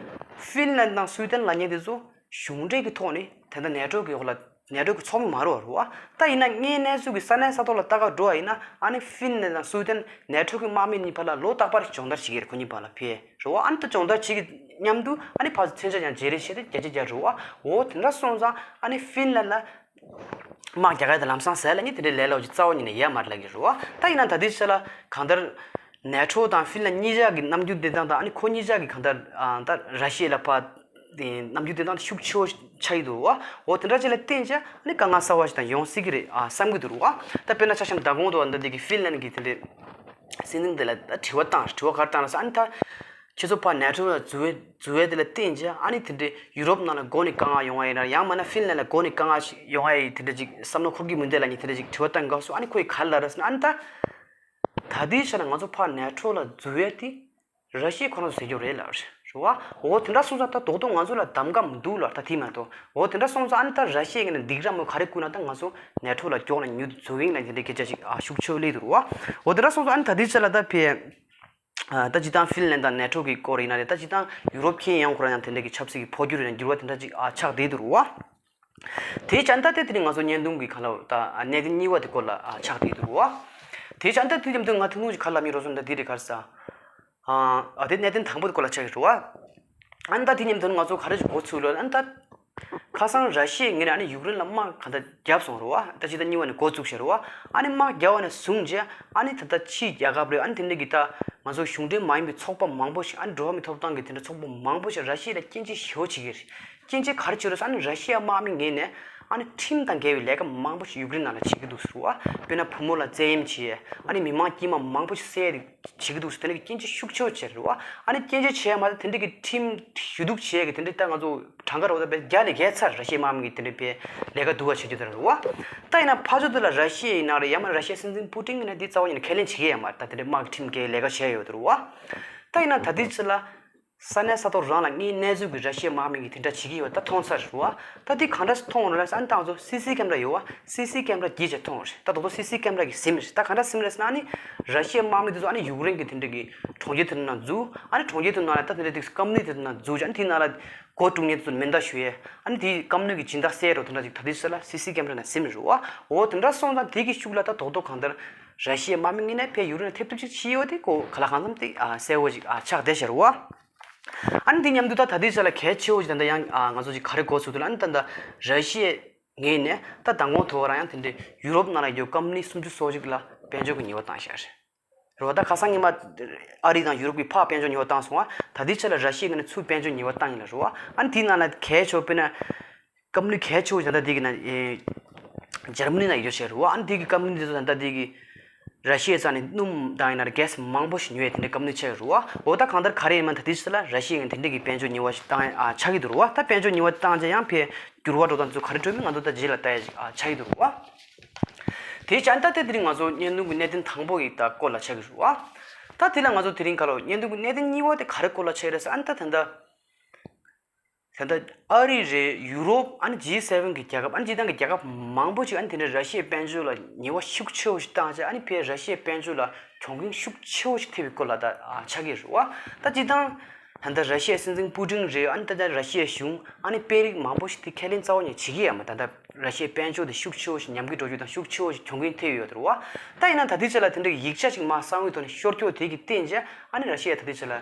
ཧྥིན་ལན་དང་སུའེ་ཏན་ལབ་མཁན་དེ་ཚོ་གཞུང་འབྲེལ་གྱི་ཐོག་ནས་ད་ལྟ་ནེ་ཊོ་གི་འོག་ལ་ནེ་ཊོ་གི་ཚོགས་མི་མ་རེད་བ། རེད་བ། ད་ཡིན་ན་དངོས་གནས་ཚུལ་གྱི་ས་གནས་ས་ཐོག་ལ་ལྟ་ག་འགྲོ་བ་ཡིན་ན། ཨ་ནི་ཧྥིན་ལན་དང་སུའེ་ཏན་ནེ་ཊོ་གི་དམག་མི་གཉིས་བར་ལ་ལོ་རྟག་པར་སྦྱོང་བརྡར་བྱེད་ཀྱི་རེད། ཁོ་གཉིས་བར་ལ་ཕེབས་རེད་བ། ཨ་ནི་ད་སྦྱོང་བརྡར་བྱེད་ཀྱི་མཉམ་དུ་ཨ་ནི་ཕར་ཚུར་མཚོན་ཆ་ཡང་བརྗེ་རེས་བྱས་ཏེ་བརྒྱ་ཆ་བརྒྱ་རེད་བ། འོ་དེ་འདྲ་སོང་ཙང་ཨ་ནི་ཧྥིན་ལན་ལ་དམག་རྒྱག་ཡ་དེ་ལམ་སང་ཟེར་ལབ་མཁན་དེ་འདྲའི་ལས་སླ་པོ་ཅིག་རྩ་བ་ཉིད་ནས་ཡོད་མ་རེད་ལབ་ཀྱི་རེད་བ། ད་ཡིན་ན་ད་ལྟའི་ཆ་ལ་གང་ལྟར་ནེ་ཊོ་དང་ཧྥིན་ལན་གཉིས་ཆ་གི་རྣམ་འགྱུར་བསྟན་སྟངས་དང་། ཨ་ནི་ཁོ་གཉིས་ཆ་གི་གང་ལྟར་ཨ་ད་ར་ཤི་ཡ་ལ་ཕར་དེ་རྣམ་འགྱུར་བསྟན་སྟངས་དེ་ཤུགས་ཆེ་བོ་ཆགས་ཀྱི་འདུག་བ། འོ་དེ་འདྲ་ཅིག་ལ་བརྟེན་བྱས་ཨ་ནི་དཀའ་ངལ་གསར་པ་ཞིག་དང་ཡོང་སྲིད་ཀྱི་རེད་ཨ་བསམ་གྱི་འདུག་བ། ད་དཔེར་ན་ཆ་བཞག་ན་མདང་དགོང་དུ་འདི་འདི་གི་ཧྥིན་ལན་གྱི་དེ་འདྲའི་སྲིད་འཛིན་དེ་ལ་ད་དྲི་བ་བཏང་། དྲི་བ་ག་རེ་བཏང་ལབ་ཟེར། ཨ་ནི་ད་ཁྱེད་ཚོ་ཕར་ནེ་ཊོ་ལ་འཛུལ་བའི་འཛུལ་བའི་དེ་ལ་བརྟེན་བྱས་ཨ་ནི་དེ་འདྲའི་ཡུ་རོབ་ནང་ལ་མགོ་ནས་དཀའ་ངལ་ཡོང་བ་ཡིན་ན། ཡང་མིན་ན་ཧྥིན་ལན་ལ་མགོ་ནས་དཀའ་ངལ་ཞིག་ཡོང་བ་ཡིན་དེ་འདྲ་ཅིག་བསམ་བློ་འཁོར་གྱི་མི་འདུག་ལབ་མཁན་དེ་འདྲ་ཅིག་དྲི་བ་བཏང་སྐབས་སུ་ཨ་ནི་ཁོ་ཡིས་ག་རེ་ལབ་རེད་ཟེར་ན། ཨ་ནི་ད་ད་ལྟའི་ཆ་ལ་ང་ཚོ་ཕར་ནེ་ཊོ་ལ་འཛུལ་བའི་དེ་ར་ཤི་ཡ་ཁོ་རང་ཚོ་ཟེར་རྒྱུ་རེད་ལབ་རེད་བ། འོ་དེ་འདྲ་སོང་ཙང་ད་རྡོག་རྡོག་ང་ཚོ་ལ་གདམ་ག་མི་འདུག་ལབ། ད་དེ་མ་གཏོགས། འོ་དེ་འདྲ་སོང་ཙང་ཨ་ནི་ད་ར་ཤི་ཡ་ངོས་ནས་སྡིགས་ར་མོ་ག་རེ་བསྐུལ་ན་ད་ང་ཚོ་ནེ་ཊོ་ལ་མགྱོགས་ནས་མྱུར་དུ་འཛུལ་གྱི་ཡིན་ལབ་དེ་འདྲའི་སྐད་ཆ་ཞིག་ཨ་ཤུགས་ཆེ་བོ་སླེབས་འདུག་བ། འོ་དེ་འདྲ་སོང་ཙང་ཨ་ནི་ད་ལྟའི་ཆ་ལ་ད་ཕེ་ཨ་ད་སྤྱིར་བཏང་ཧྥིན་ལན་དང་ནེ་ཊོ་གི་སྐོར་ཡིན་ན་རེད། ད་སྤྱིར་བཏང་ཡུ་རོབ་ཁྱོན་ཡོངས་ཁོ་རང་ཡང་དེ་འདྲ་གི་ཆབ་སྲིད་ཀྱི་འཕོ་འགྱུར་ཡིན་ན་འགྱུར་བ་དེ་འདྲ་ཅིག་ཨ་ཆགས་བསྡད་འདུག་བ། དེའི་ཆ་ནས་ད་ལྟ་དེ་རིང་ང་ཚོ་བརྙན་ཐུང་གི་གང་ལ་ད་གནད་དོན་གཉིས་པ་དེ་སྐོར་ལ་ཨ་ཆགས་བསྡད་འདུག་བ། དེའི་ཆ་ནས་ད་དེ་མཉམ་དུ་ང་ཐུང་ཐུང་ཅིག་ག་རེ་ལབ་མི་རོགས་སོང་། ད་དེ་རེད། ག་རེ་ཟེར། ཨ་ཨ་དེ་གནད་དོན་དང་པོ་དེ་སྐོར་ལ་ཆགས་ཀྱི་རེད་བ། ཨ་ནི་ད་དེ་མཉམ་དུ་ང་ཚོ་ག་རེ་ཞིག་འགོ་ཚུགས་ལབ་ན། ཨ་ནི་ད་ཁ་སང་ར་ཤི་ཡའི་ངོས་ནས་ཨ་ནི་ཡུཀ་རེན་ལ་དམག་གང་ལྟར་བརྒྱབ་སོང་རེད་བ། ད་ཕྱི་ཟླ་གཉིས་པ་ནས་འགོ་བཙུགས་བྱས་རེད་བ། ཨ་ནི་དམག་བརྒྱབ་པ་ནས་བཟུང་བྱས་ཨ་ནི་ད་ལྟ་ཕྱིའི་རྒྱལ་ཁབ་རེད། ཨ་ནི་དེ་འདྲ་གི་ད་ང་ཚོ་གཞུང་འབྲེལ་མ་ཡིན་པའི་ཚོགས་པ་མང་པོ་ཞིག་ཨ་ནི་འགྲོ་བ་མིའི་ཐོབ་ཐང་གི་དེ་འདྲ་ཚོགས་པ་མང་པོ་ཞིག་ར་ཤི་ཡ་ལ་སྐྱོན་བརྗོད་ཞེ་པོ་བྱེད་ཀྱི་རེད། སྐྱོན་བརྗོད་ག་རེ་བྱེད་རེད་ཟེར། ཨ་ནི་ར་ཤི་ཡ་དམག་མི་ངོས་ནས་ཨ་ནི་ཁྲིམས་དང་འགལ་བའི་ལས་ཀ་མང་པོ་ཞིག་ཡུཀ་རེན་ནང་ལ་བྱེད་ཀྱི་འདུག་ཟེར་བ། དཔེར་ན་བུ་མོ་ལ་བཙན་གཡེམ་བྱེད། ཨ་ནི་མི་མང་དཀྱུས་མ་མང་པོ་ཞིག་བསད་བྱེད་ཀྱི་འདུག་ཟེར། དེ་འདྲ་གི་སྐྱོན་བརྗོད་ཤུགས་ཆེ་བོ་བྱས་རེད་བ། ཨ་ནི་སྐྱོན་བརྗོད་བྱས་མ་ཐག་དེ་འདྲ་གི་ཁྲིམས་ཞུ་གཏུག་བྱེད་ཀྱི་དེ་འདྲ་ད་ང་ཚོ་གྲངས་ཀ་རོ་ད་བརྒྱ་ལས་བརྒལ་ཚར། ར་ཤི་ཡའི་དམག་མི་གིས་དེ་འདྲ་བའི་ལས་ཀ་སྡུག་པ་བྱེད་རྒྱུ་དེ་རེད་བ། ད་ཡིན་ན་ཕར་ཕྱོགས་དེ་ལ་ར་ཤི་ཡ་ཡིན་ན་རེད། ཡང་མིན་ར་ཤི་ཡའི་སྲིད་འཛིན་པུ་ཏིན་གྱིས་ན་དེ་རྩ་བ་ཉིད་ནས་ཁས་ལེན་བྱེད་ཀྱི་ཡོད་མ་རེད། ད་དེ་འདྲའི་དམག་གི་ཁྲིམས་འགལ་ལས་ཀ་བྱས་ཡོད་དེ་རེད་བ། ད་ཡིན་ན་ད་ལྟའི་ཆ་ལ། ས་གནས་ས་ཐོག་རང་ལ་དངོས་གནས་ཚུལ་གྱི་ར་ཤི་ཡའི་དམག་མི་གིས་དེ་འདྲ་བྱེད་ཀྱི་ཡོད་པ་ད་མཐོང་ཚར་རེད་བ། ད་དེ་གང་འདྲ་མཐོང་རེད་ཟེར་ན། ད་ང་ཚོ་སི་སི་ཀེམ་ར་ཡོད་བ། སི་སི་ཀེམ་ར་བརྒྱུད་བྱས་མཐོང་རེད། ད་རྡོག་རྡོག་སི་སི་ཀེམ་ར་གི་གཟིགས་རེད། ད་གང་འདྲ་གཟིགས་རེད་ཟེར་ན། ཨ་ནི་ར་ཤི་ཡའི་དམག་མི་དེ་ཚོ་ཨ་ནི་ཡུཀ་རེན་གྱི་དེ་འདྲ་གི་གྲོང་ཁྱེར་དེ་ནང་འཛུལ། ཨ་ནི་གྲོང་ཁྱེར་དེ་ནང་ལ་ད་དེ་འདྲ་དེ་ཀམ་ནི་དེ་ནང་འཛུལ་བྱས། ཨ་ནི་དེ་ནང་ལ་སྒོ་དཀྲུགས་མཁན་དེ་ཚོ་མེ་མདའ་གཞུ་ཡས། ཨ་ནི་དེ་ཀམ་ནི་གི་སྦྱིན་བདག་བསད་རོགས་དེ་འདྲ་ཅིག་ད་དེ་ཚོ་ལ་སི་སི་ཀེམ་ར་ནང་གཟིགས་རེད་བ། འོ་དེ་འདྲ་སོང་ཙང་དེ་གི་ཤུགས་ལ་ད་རྡོག་རྡོག་གང་ལྟར་ར་ཤི་ཡའི་དམག་མི་ངོས་ནས་ཕར་ཡུཀ་རེན་ལ་ཐེབས་ཐུབ་ཅིག་བྱས་ཡོད་དེ་ཁོ་ག་ལ་གང་འཚམ་དེ་ཨ་གསལ་བོ་ཅིག་ཨ་ཆགས་བསྡད་ཤག་རེད་བ། ཨ་ནི་དེ་མཉམ་དུ་ད་ད་ལྟའི་ཆ་ལ་གལ་ཆེ་བོ་ཞིག་ད་ལྟ་ཡང་ཨ་ང་ཚོ་ཅིག་ག་རེ་འགོ་ཚུགས་འདུག་ལབ་ན། ད་ལྟ་ར་ཤི་ཡའི་ངོས་ནས་ད་མདང་དགོང་དོ་རང་ཡང་དེ་འདྲའི་ཡུ་རོབ་ནང་ལ་ཡོད་ཀམ་ནི་སུམ་ཅུ་སོ་གཅིག་ལ་དཔལ་འབྱོར་གྱི་ཉེས་པ་བཏང་ཤག་རེད་བ། ད་ཁ་སང་ཉི་མ་ཨ་རི་དང་ཡུ་རོབ་ཀྱིས་ཕར་དཔལ་འབྱོར་ཉེས་པ་བཏང་སོང་བ། ད་ལྟའི་ཆ་ལ་ར་ཤི་ཡའི་ངོས་ནས་ཚུར་དཔལ་འབྱོར་ཉེས་པ་བཏང་ཡིན་ལབ་རེད་བ། ཨ་ནི་དེའི་ནང་ལ་གལ་ཆེ་བོ་དཔེར་ན། ཀམ་ནི་གལ་ཆེ་བོ་ཞིག་ད་ལྟ་དེ་གི་ནང་ཨེ་ འཇར་མ་ནི་ན་ཡོད་ཆེ་རུ་བ། ཨ་ནི་དེ་གི་ཀམ་པ་ནི་དེ་ཚོ་ད་ལྟ་དེ་གི་ར་ཤི་ཡའི་རྩ་ནས་སྣུམ་དང་ཡིན་ན་ར་གྷེ་སི་མང་པོ་ཞིག་ཉོ་ཡས་དེ་འདྲའི་ཀམ་པ་ནི་ཆགས་ཡོད་རུ་བ། འོ་ད་གང་ལྟར་ག་རེ་ཡིན་མིན་ད་དེ་ཚོ་ལ་ར་ཤི་ཡས་ཀྱིས་དེ་འདྲའི་གི་དཔལ་འབྱོར་ཉེས་པ་ཞིག་བཏང་ཡ་ཨ་ཆགས་ཀྱི་འདུག་རུ་བ། ད་དཔལ་འབྱོར་ཉེས་པ་བཏང་རྗེས་ཡང་ཕའི་འགྱུར་བ་འགྲོ་སྟངས་དེ་ཚོ་ག་རེ་འགྲོ་མིན་ང་ཚོ་ད་རྗེས་ལ་ལྟ་ཡ་ཞིག་ཨ་ཆགས་ཀྱི་འདུག་རུ་བ། དེའི་ཆ་ནས་ད་ལྟ་དེ་རིང་ང་ཚོ་བརྙན་ཐུང་གི་གནད་དོན་དང་པོ་ཡི་ད་སྐོར་ལ་ཆགས་ཀྱི་རུ་བ། ད་དེ་ལ་ང་ཚོ་དེ་རིང་ག་ལ་བརྙན་ཐུང་གི་གནད་དོན་གཉིས་པ་དེ་ག་རེ་སྐོར་ལ་ཆགས་ཀྱི་རེད་ཟེར་ཨ་ནི་ད་ད་ལྟ། ད་ལྟ་ཨ་རི་རེད། ཡུ་རོབ། ཨ་ནི་ཇི་སེ་ཝེན་གྱི་རྒྱལ་ཁབ། ཨ་ནི་སྤྱིར་བཏང་གི་རྒྱལ་ཁབ་མང་པོ་ཅིག་ཨ་ནི་དེ་འདྲའི་ར་ཤི་ཡའི་དཔལ་འབྱོར་ལ་ཉེས་པ་ཤུགས་ཆེ་བོ་ཞིག་བཏང་བྱས། ཨ་ནི་ཕའི་ར་ཤི་ཡའི་དཔལ་འབྱོར་ལ་གྱོང་གུན་ཤུགས་ཆེ་བོ་ཞིག་ཐེབས་པའི་སྐོར་ལ་ད་ཨ་ཆགས་ཀྱི་རེད་བ། ད་སྤྱིར་བཏང་ད་ལྟ་ར་ཤི་ཡའི་སྲིད་འཛིན་པུ་ཏིན་རེད། ཨ་ནི་ད་ལྟ་ར་ཤི་ཡའི་གཞུང་ཨ་ནི་དཔོན་རིགས་མང་པོ་ཞིག་དེ་ཁས་ལེན་རྩ་བ་ཉིད་བྱེད་ཀྱི་ཡོད་མ་རེད། ད་ལྟ་ར་ཤི་ཡའི་དཔལ་འབྱོར་དེ་ཤུགས་ཆེ་བོ་ཞིག་ཉམས་རྒུད་འགྲོ་རྒྱུ་དང་ཤུགས་ཆེ་བོ་ཞིག་གྱོང་གུན་ཐེབས་ཡོད་རེད་བ། ད་ཡིན་ན་ད་ལྟའི་ཆ་ལ་དེ་འདྲའི་ཡིག་ཆ་ཞིག་མར་གསང་བའི་ཐོག་ནས་ཤོར་ཀྱོག་དེ་གི་སྟེང་བྱས་ཨ་ནི་ར་ཤི་ཡ་ད་ལྟའི་ཆ་ལ་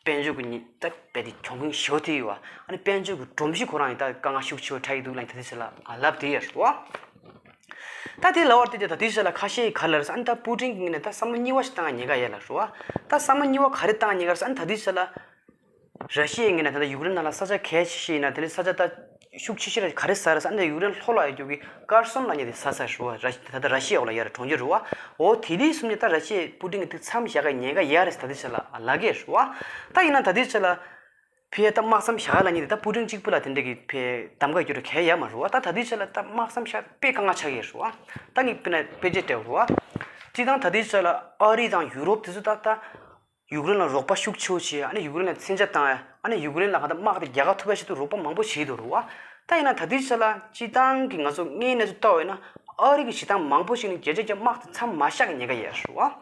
དཔལ་འབྱོར་གྱི་ཉི་ད་རྦད་དེ་གྱོང་གུན་ཞེ་པོ་ཐེབས་ཡོད་བ། ཨ་ནི་དཔལ་འབྱོར་གྱི་སྒྲོམ་གཞི་ཁོ་རང་ཡང་ད་དཀའ་ངལ་ཤུགས་ཆེ་བོ་འཕྲད་ཀྱི་འདུག་ལབ་ད་ལྟའི་ཆ་ལ་ཨ་ལབ་བསྡད་ཡོད་རེད་བ། ད་དེ་ལབ་པར་བལྟས་ཏེ་ད་ལྟའི་ཆ་ལ་ཁ་ཤས་ཀྱིས་ག་རེ་ལབ་རེད་ཟེར། ཨ་ནི་ད་པུ་ཏིན་གྱི་ངོས་ནས་ད་བསམ་བློ་གཉིས་པ་ཞིག་བཏང་ཡ་ཉེན་ཁ་ཡོད་ལབ་རེད་བ། ད་བསམ་བློ་གཉིས་པ་ག་རེ་བཏང་ཡ་ཉེན་ཁ་རེད་ཟེར། ཨ་ནི་ད་ལྟའི་ཆ་ལ། ར་ཤི་ཡའི་ངོས་ནས་ད་ལྟ་ཡུཀ་རེན་ནང་ལ་ས་ཆ་གལ་ཆེ་ཤོས་ཡིན་ན་དེ་ནི་ས་ཆ་ད་ཤུགས་ཆེ་ཤོས་ར་ག་རེ་ཟ་རེད་ཟེར། ཨ་ནི་ཡུཀ་རེན་ལྷོ་ལ་ཡོད་རྒྱུ་གི་ཀར་སོན་ལབ་མཁན་དེ་ཟ་ས་རེད་བ། ར་ད་ལྟ་ར་ཤི་ཡའི་འོག་ལ་ཡོད་རེད། གྲོང་ཁྱེར་རེད་བ། འོ་དེ་དུས་སོང་ཙང་ད་ར་ཤི་ཡའི་པུ་ཏིན་གྱིས་དེ་མཚམས་བཞག་གི་ཉེན་ཁ་ཡོད་རེད་ཟེར་ད་ལྟའི་ཆ་ལ་ལབ་ཀྱི་རེད་བ། ད་ཡིན་ན་ད་ལྟའི་ཆ་ལ་ཕའི་ད་དམག་མཚམས་བཞག་ལབ་མཁན་དེ་ད་པུ་ཏིན་གཅིག་པུ་ལ་དེ་འདྲ་གི་ཕའི་གདམ་ག་རྒྱག་རྒྱུ་གལ་ཡོད་མ་རེད་བ། ད་ད་ལྟའི་ཆ་ལ་ད་དམག་མཚམས་བཞག་དཔེ་དཀའ་ངལ་ཆགས་ཀྱི་རེད་བ། ད་ངས་དཔེར་ན་དཔེ་ཆ་སྤྲད་རེད་བ། སྤྱིར་བཏང་ད་ལྟའི་ཆ་ལ་ཨ་རི་དང་ཡུ་རོབ་དེ་ཚོ་ད་ད། ཡུཀ་རེན་ལ་རོགས་པ་ཤུགས་ཆེ་བོ་བྱས། ཨ་ནི་ཡུཀ་རེན་ལ་མཚོན་ཆ་བཏང་ཡ། ཨ་ནི་ཡུཀ་རེན་ལ་གང་ལྟར་དམག་དེ་རྒྱག་ག་ཐུབ་པ་ཞིག་ཏུ་རོགས་པ་མང་པོ་བྱས་འདུག་རེད་བ། ད་ཡིན་ན་ད་ལྟའི་ཆ་ལ་སྤྱིར་བཏང་གི་ང་ཚོ་སྔའི་གནས་ཚུལ་ལྟ་བ་ཡིན་ན་ཨ་རི་གི་བྱེད་སྟངས་མང་པོ་ཞིག་ནི་བརྒྱ་ཆ་བརྒྱ་དམག་དེ་མཚམས་མ་བཞག་གི་ཉེན་ཁ་ཡོད་རེད་བ།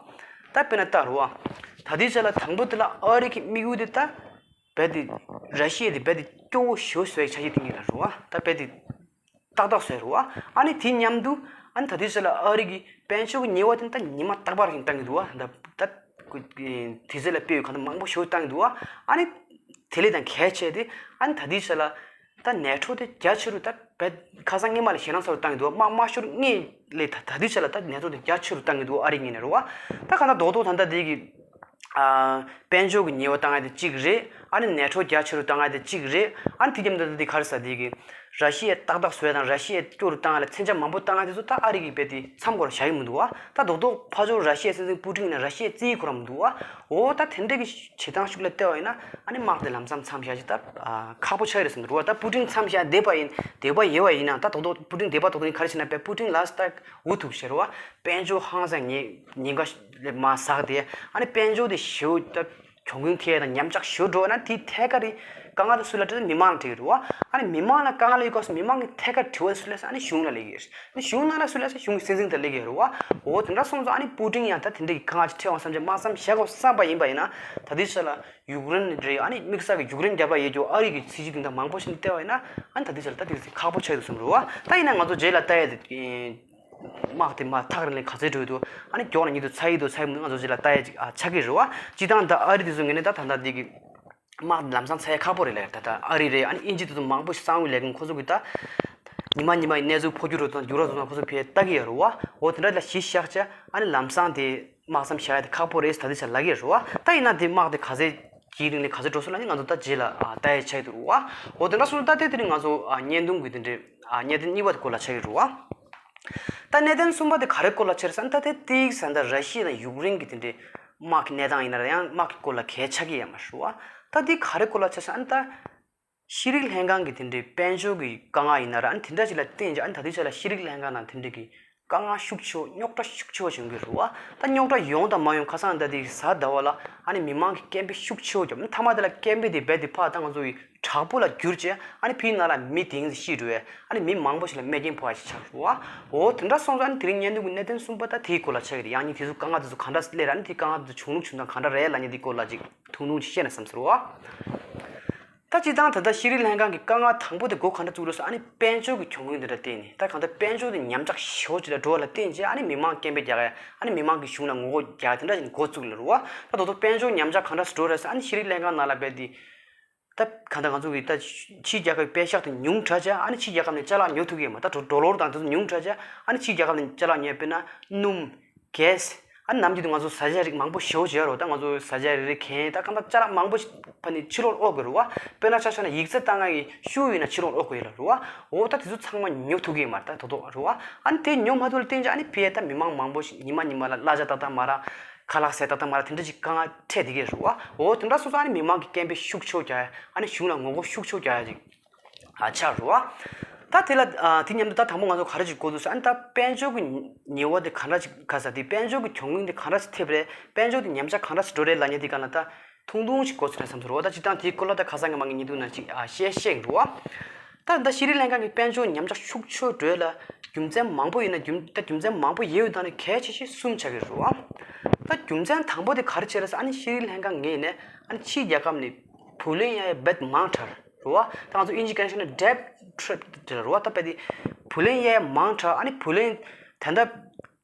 ད་དཔེར་ན་ལྟ་རེད་བ། ད་ལྟའི་ཆ་ལ་དང་པོ་དེ་ལ་ཨ་རི་གི་དམིགས་ཡུལ་དེ་ད་རྦད་དེ་ར་ཤི་ཡ་དེ་རྦད་དེ་སྐྱོ་བོ་ཞེ་པོ་བཟོ་ཡ་འཆར་གཞི་བཏིང་གི་ཡོད་རེད་བ། ད་རྦད་དེ། ཏག་ཏག་བཟོས་རེད་བ། ཨ་ནི་དེ་མཉམ་དུ་ཨ་ནི་ད་ལྟའི་ཆ་ལ་ཨ་རི་གི་དཔལ་འབྱོར་གྱི་ཉེས་པ་དེ་ད་ཉི་མ་རྟག་པར་བཞིན་བཏང་གི་འདུག་བ། ད་ད་དུས་ཚོད་ལ་དཔེ་ཡོད་གང་ལྟར་མང་པོ་ཞེ་པོ་བཏང་གི་འདུག་བ། ཨ་ནི་དེ་ལས་ད་གལ་ཆེ་དེ་ཨ་ནི་ད་ལྟའི་ཆ་ལ་ད་ནེ་ཊོ་དེ་རྒྱ་ཆེ་རུ་ད་བས་ཁ་སང་སྔོན་མ་ལས་ཞེད་སྣང་ཚ་རུ་བཏང་གི་འདུག་བ། དམག་དམག་ཤོར་སྔོན་ལས་ད་ད་ལྟའི་ཆ་ལ་ད་ནེ་ཊོ་དེ་རྒྱ་ཆེ་རུ་བཏང་གི་འདུག་ཨ་རི་ངོས་ནས་རེད་བ། ད་གང་ལྟར་རྡོག་རྡོག་ད་ལྟ་དེ་གི་ཨ། དཔལ་འབྱོར་གྱི་ཉེས་པ་བཏང་ཡ་དེ་གཅིག་རེད། ཨ་ནི་ནེ་ཊོ་རྒྱ་ཆེ་རུ་བཏང་ཡ་དེ་གཅིག་རེད། ཨ་ནི་དེ་མཉམ་དུ་ད་དེ་ག་རེ་ཟེར་དེ་གི་ར་ཤི་ཡ་ཏག་ཏག་བཟོ་ཡ་དང་ར་ཤི་ཡ་སྐྱོ་རུ་བཏང་ཡ་ལ་མཚོན་ཆ་མང་པོ་བཏང་ཡ་དེ་ཚོ་ད་ཨ་རི་གི་རྦད་དེ་མཚམས་སྒོར་བཞག་གི་མི་འདུག་བ། ད་རྡོག་རྡོག་ཕར་ཕྱོགས་ར་ཤི་ཡའི་སྲིད་འཛིན་པུ་ཏིན་ཡིན་ན་ར་ཤི་ཡ་བརྩི་ཡི་ཁོ་རང་མི་འདུག་བ། འོ་ད་དེ་འདྲ་གི་བྱེད་སྟངས་ཤུགས་ལ་བལྟས་པ་ཡིན་ན་ཨ་ནི་དམག་དེ་ལམ་སང་མཚམས་བཞག་ཅིག་ད་ཁག་པོ་ཆགས་ཡོད་རེད་བསམ་འདུག་བ། ད་པུ་ཏིན་མཚམས་བཞག་བསྡད་པ་ཡིན་བསྡད་པ་ཡོད་པ་ཡིན་ན་ད་རྡོག་རྡོག་པུ་ཏིན་བསྡད་པ་རྡོག་རྡོག་ཡིན་ག་རེ་བྱས་ན་པུ་ཏིན་ལ་ད་འུ་ཐུག་ཤེར་བ། དཔལ་འབྱོར་ཧང་སང་ཉེན་ཉེན་ཁ་ལས་མར་ཟག་སྟེ་ཨ་ནི་དཔལ་འབྱོར་དེ་ཞེ་པོ་ད་གྱོང་གུན་ཐེབས་དང་ཉམས་ཆག་ཞེ་པོ་འགྲོ་བ་ན་དེའི་ཐད་ཀར་རེད་དཀའ་ངལ་དེ་སུ་ལ་འཕྲད་ན་མི་མང་ལ་འཕྲད་ཀྱི་རེད་བ། ཨ་ནི་མི་མང་ལ་དཀའ་ངལ་ཡོད་སྐབས་སུ་མི་མང་གི་ཐད་ཀར་དྲི་བ་སུ་ལ་ཟེར་ཨ་ནི་གཞུང་ལ་སླེབས་ཀྱི་རེད། ཨ་ནི་གཞུང་ནང་ལ་སུ་ལ་ཟེར་གཞུང་གི་སྲིད་འཛིན་དེ་སླེབས་ཀྱི་རེད་བ། འོ་དེ་འདྲ་སོང་ཙང་ཨ་ནི་པུ་ཏིན་ཡང་ད་དེ་འདྲ་གི་དཀའ་ངལ་ཅིག་འཕྲད་འོང་བསམ་བྱས་དམག་མཚམས་བཞག་དགོས་བསམ་པ་ཡིན་པ་ཡིན་ན་ད་ལྟའི་ཆ་ལ་ཡུཀ་རེན་རེད། ཨ་ནི་དམིགས་བསལ་གྱི་ཡུཀ་རེན་རྒྱབ་ལ་ཡོད་རྒྱུ་ཨ་རི་གི་སྲིད་ཇུས་དེ་འདྲ་མང་པོ་ཞིག་བལྟས་པ་ཡིན་ན་ཨ་ནི་ད་ལྟའི་ཆ་ལ་ད་དེ་ཁག་པོ་ཆགས་ཡོད་དུ་བསམ་རེད་བ། ད་ཡིན་ན་ང་ཚོ་རྗེས་ལ་ལྟ་ཡ་དེ། དམག་དེ་མར་ཐག་རིང་ལ་ག་ཚོད་འགྲོ་ཡི་འདུག་ཨ་ནི་མགྱོགས་ན་ཉིད་དུ་ཚར་ཡི་འདུག་ཚར་ཡི་མི་འདུག་ང་ཚོ་རྗེས་ལ་ལྟ་ཡ་ཅིག་ཨ་ཆགས་ཀྱི་རེད་བ། སྤྱིར་བཏང་ད་ཨ་རི་དེ་ཚོ་ངོས་ནས་ད་ད་ལྟ་འདི་གི་དམག་ལམ་སང་ཚར་ཡ་ཁག་པོ་རེད་ལབ་ཡ། ད་ལྟ་ཨ་རི་རེད། ཨ་ནི་དབྱིན་ཇི་དེ་ཚོ་མང་པོ་ཞིག་གསང་བའི་ལས་ཁུངས་ཁོ་ཚོ་གི་ད་ཉི་མ་ཉི་མ་ཡི་གནས་ཚུལ་འཕོ་འགྱུར་འགྲོ་དང་འགྱུར་བ་འགྲོ་དང་ཁོ་ཚོ་ཕར་ལྟ་གི་ཡོད་རེད་བ། འོ་དེ་འདྲ་ལ་གཞི་བཞག་བྱས་ཨ་ནི་ལམ་སང་དེ་དམག་མཚམས་བཞག་ཡ་དེ་ཁག་པོ་རེད་ད་ལྟའི་ཆར་ལབ་ཀྱི་ཡོད་རེད་བ། ད་ཡིན་ན་དེ་དམག་དེ་ག་ཚོད་ཀྱི་རིང་ལ་ག་ཚོད་འགྲོ་སོང་ལབ་ནི་ང་ཚོ་ད་རྗེས་ལ་ཨ་ལྟ་ཡ་ཆགས་ཀྱི་འདུག་རེད་བ། འོ་དེ་འདྲ་སོང་ཙང་ད་དེ་དེ་རིང་ང་ཚོ་ཨ་བརྙན་ཐུང་གི་དེ་འདྲའི་ཨ་གནད་དོན་གཉིས་པ་དེ་སྐོར་ལ་ཆགས་ཀྱི་རེད་བ། ད་གནད་དོན་གསུམ་པ་དེ་ག་རེ་སྐོར་ལ་ཆགས་རེད་ཟེར་ན་ད་ལྟའི་ཏིག་ཟེར་ན་ད་ར་ཤི་ཡ་དང་ཡུཀ་རེན་གྱི་དེ་འདྲའི་དམག་གི་གནས་སྟངས་ཡིན་ན་ར་ཡང་དམག་གི་སྐོར་ལ་གལ་ཆགས་ཀྱི་ཡོད་མ་རེད་བ། ད་འདི་ག་རེ་སྐོར་ལ་ཆགས་ཟེར་ན་ད་ཤེས་རིག་ལྷན་ཁང་གི་དེ་འདྲའི་དཔལ་འབྱོར་གྱི་དཀའ་ངལ་ཡིན་ན་ར་ཨ་ནི་དེ་འདྲ་ཞིག་ལ་བརྟེན་ཅིག་ཨ་ནི་ད་ལྟའི་ཆ་ལ་ཤེས་རིག་ལྷན་ཁང་ནང་དེ་འདྲའི་གི་དཀའ་ངལ་ཤུགས་ཆེ་བོ་རྙོག་དྲ་ཤུགས་ཆེ་བོ་བྱུང་གི་རེད་བ། ད་རྙོག་དྲ་ཡོང་དང་མ་ཡོང་ཁ་སང་ད་དེ་གཟའ་ཟླ་བ་ལ་ཨ་ནི་མི་མང་གི་སྐད་འབོད་ཤུགས་ཆེ་བོ་བརྒྱབ་མཐའ་མ་དེ་ལ་སྐད་འབོད་དེ་རྦད་དེ་ཕར་ད་ང་ཚོ་ཡི་དྲག་པོ་ལ་གྱུར་བྱས་ཨ་ནི་ཕའི་ནང་ལ་མི་དེ་རིང་ཤི་འགྲོ་བས། ཨ་ནི་མི་མང་པོ་ཞིག་ལ་རྨས་སྐྱོན་ཕོག་ཡ་ཞིག་ཆགས་འགྲོ་བ། འོ་དེ་འདྲ་སོང་ཙང་ཨ་ནི་དེ་རིང་བརྙན་ཐུང་གི་གནད་དོན་གསུམ་པ་ད་དེའི་སྐོར་ལ་ཆགས་ཀྱི་རེད། ཡང་ནི་དེ་ཚོ་དཀའ་ངལ་དེ་ཚོ་ག་འདྲ་སླེབས་ར་ཨ་ནི་དེ་དཀའ་ངལ་དེ་ཚོ་བྱུང་ལུགས་བྱུང་སྟངས་ག་འདྲ་རེད་ལབ་མཁན་དེའི་སྐོར་ལ་ཅིག་ཐུང་ཐུང་ཅིག་བཤད་ན་བསམ་ཟེར་བ། ད་སྤྱིར་བཏང་ད་ལྟ་ཤེས་རིག་ལྷན་ཁང་གི་དཀའ་ངལ་དང་པོ་དེ་འགོ་ག་འདྲ་བཙུགས་རེད་ཟེར་ཨ་ནི་དཔལ་འབྱོར་གྱི་གྱོང་གུན་དེ་འདྲ་བརྟེན་ནས་ད་གང་ལྟར་དཔལ་འབྱོར་དེ་ཉམས་ཆག་ཞེ་པོ་ཅིག་ལ་འགྲོ་བ་ལ་བརྟེན་བྱས་ཨ་ནི་མི་མང་སྐད་འབོད་རྒྱག་ཡ་ཨ་ནི་མི་མང་གི་གཞུང་ལ་ངོ་རྒོལ་རྒྱག་ཡ་དེ་འདྲ་ཞིག་འགོ་བཙུགས་ལ་རེད་བ། ད་དོ་དོ་དཔལ་འབྱོར་ཉམས་ཆག་ག་འདྲ་ཞིག་འགྲོ་རེད་ཟེར་ཨ་ནི་ཤེས་རིག་ལྷན་ཁང་ནང་ལ་རྦད་དེ། ད་གང་ལྟར་ང་ཚོ་གི་ད་ཕྱིའི་རྒྱལ་ཁབ་ཀྱི་པད་ཤག་དེ་ཉུང་དྲགས་བྱས་ཨ་ནི་ཕྱིའི་རྒྱལ་ཁབ་ནས་ཅ་ལག་ཉོ་ཐུབ་ཀྱི་ཡོད་མ་རེད། ད་ཌོ་ལར་དང་དེ་ཚོ་ཉུང་དྲགས་བྱས་ཨ་ནི་ཕྱིའི་རྒྱལ་ཁབ་ནས་ཅ་ལག་ཉོས་དཔེར་ན་སྣུམ། གྷེ་སི། ཨ་ནམ་རྒྱུན་དུ་ང་ཚོ་ཟ་བྱ་རིགས་མང་པོ་ཞེ་པོ་ཅིག་ཡོད་རེད། ད་ང་ཚོ་ཟ་བྱ་རེ་རེ་གན་ད་གང་ལྟར་ཅ་ལག་མང་པོ་ཕ་ནི་ཕྱི་ལོགས་ལ་ཨོ་དགོས་རེད་བ། དཔེར་ན་ཆ་བཞག་ན་ཡིག་ཚད་བཏང་ཡག་གི་ཤུ་ཡིན་ན་ཕྱི་ལོགས་ལ་ཨོ་དགོས་ཡོད་ལ་རེད་བ། འོ་ད་དེ་ཚོ་ཚང་མ་ཉོ་ཐུབ་ཀྱི་མ་རེད། ད་དོ་དོ་རེད་བ། ཨ་ནི་དེ་ཉོ་མ་ཐུབ་ལ་བརྟེན་ཅིག་ཨ་ནི་ཕ་གིར་ད་མི་མང་མང་པོ་ཞིག་ཉི་མ་ཉི་མ་ལ་གླ་ཆ་ཏག་ཏག་མ་རག་ཁ་ལག་ཟས་ཏག་ཏག་མ་རག་དེ་འདྲ་ཅིག་དཀའ་ངལ་འཕྲད་བསྡད་ཀྱི་རེད་བ། འོ་དེ་འདྲ་སོང་ཙང་ཨ་ནི་མི་མང་གི་སྐད་འབོད་ཤུགས་ཆེ་རྒྱག་ཡག་ཨ་ནི་གཞུང་ལ་ངོ་རྒོལ་ཤུགས་ཆེ་རྒྱག་ཡག་ཅིག་ཨ་ཆགས་རེད་བ། ད་དེ་ལ་ཨ་དེ་མཉམ་དུ་ད་དང་པོ་ང་ཚོ་ག་རེ་ཅིག་གོ་འདུག་ཟེར་ཨ་ནི་ད་དཔལ་འབྱོར་གྱི་ཉེས་པ་དེ་ག་འདྲ་ཅིག་ག་ཟེར་དེ་དཔལ་འབྱོར་གྱི་གྱོང་གུན་དེ་ག་འདྲ་ཅིག་ཐེབས་རེད། དཔལ་འབྱོར་དེ་ཉམས་ཆག་ག་འདྲ་ཅིག་འགྲོ་རེད་ལབ་མཁན་དེ་སྒང་ལ་ད་ཐུང་ཐུང་ཅིག་གོ་ཚོད་རེད་བསམ་ཚོར་བ། ད་སྤྱིར་བཏང་དེའི་སྐོར་ལ་ད་ཁ་སང་གི་མ་གི་ཉིན་དུ་ན་ཅིག་ཨ་བཤད་བཤད་རེད་བ། ད་ད་ཤྲི་ལང་ཀ་གི་དཔལ་འབྱོར་ཉམས་ཆག་ཤུགས་ཆེ་འགྲོ་ཡག་ལ་རྒྱུ་མཚན་མང་པོ་ཡོད་ན་རྒྱུ་ད་རྒྱུ་མཚན་མང་པོ་ཡོད་ཡོད་དང་ནི་གལ་ཆེ་ཤོས་གསུམ་ཆགས་ཀྱི་རེད་བ། ད་རྒྱུ་མཚན་དང་པོ་དེ་ག་རེ་བྱས་རེད་ཟེར་ཨ་ནི་ཤྲི་ལང་ཀ་ངོས་ནས་ཨ་ནི་ཕྱིའི་རྒྱལ་ཁབ་ནས་བུ་ལོན་གཡར་ཡག་རྦད་མང་དྲགས་རེད་བ། ད་ང་ཚོ་དབྱིན་ཇི་སྐད་ནང་བཤད་ན་debt trap དེ་རེད་བ། ད་དཔེ་དེ་བུ་ལོན་གཡར་ཡག་མང་དྲགས། ཨ་ནི་བུ་ལོན་ད་ལྟ་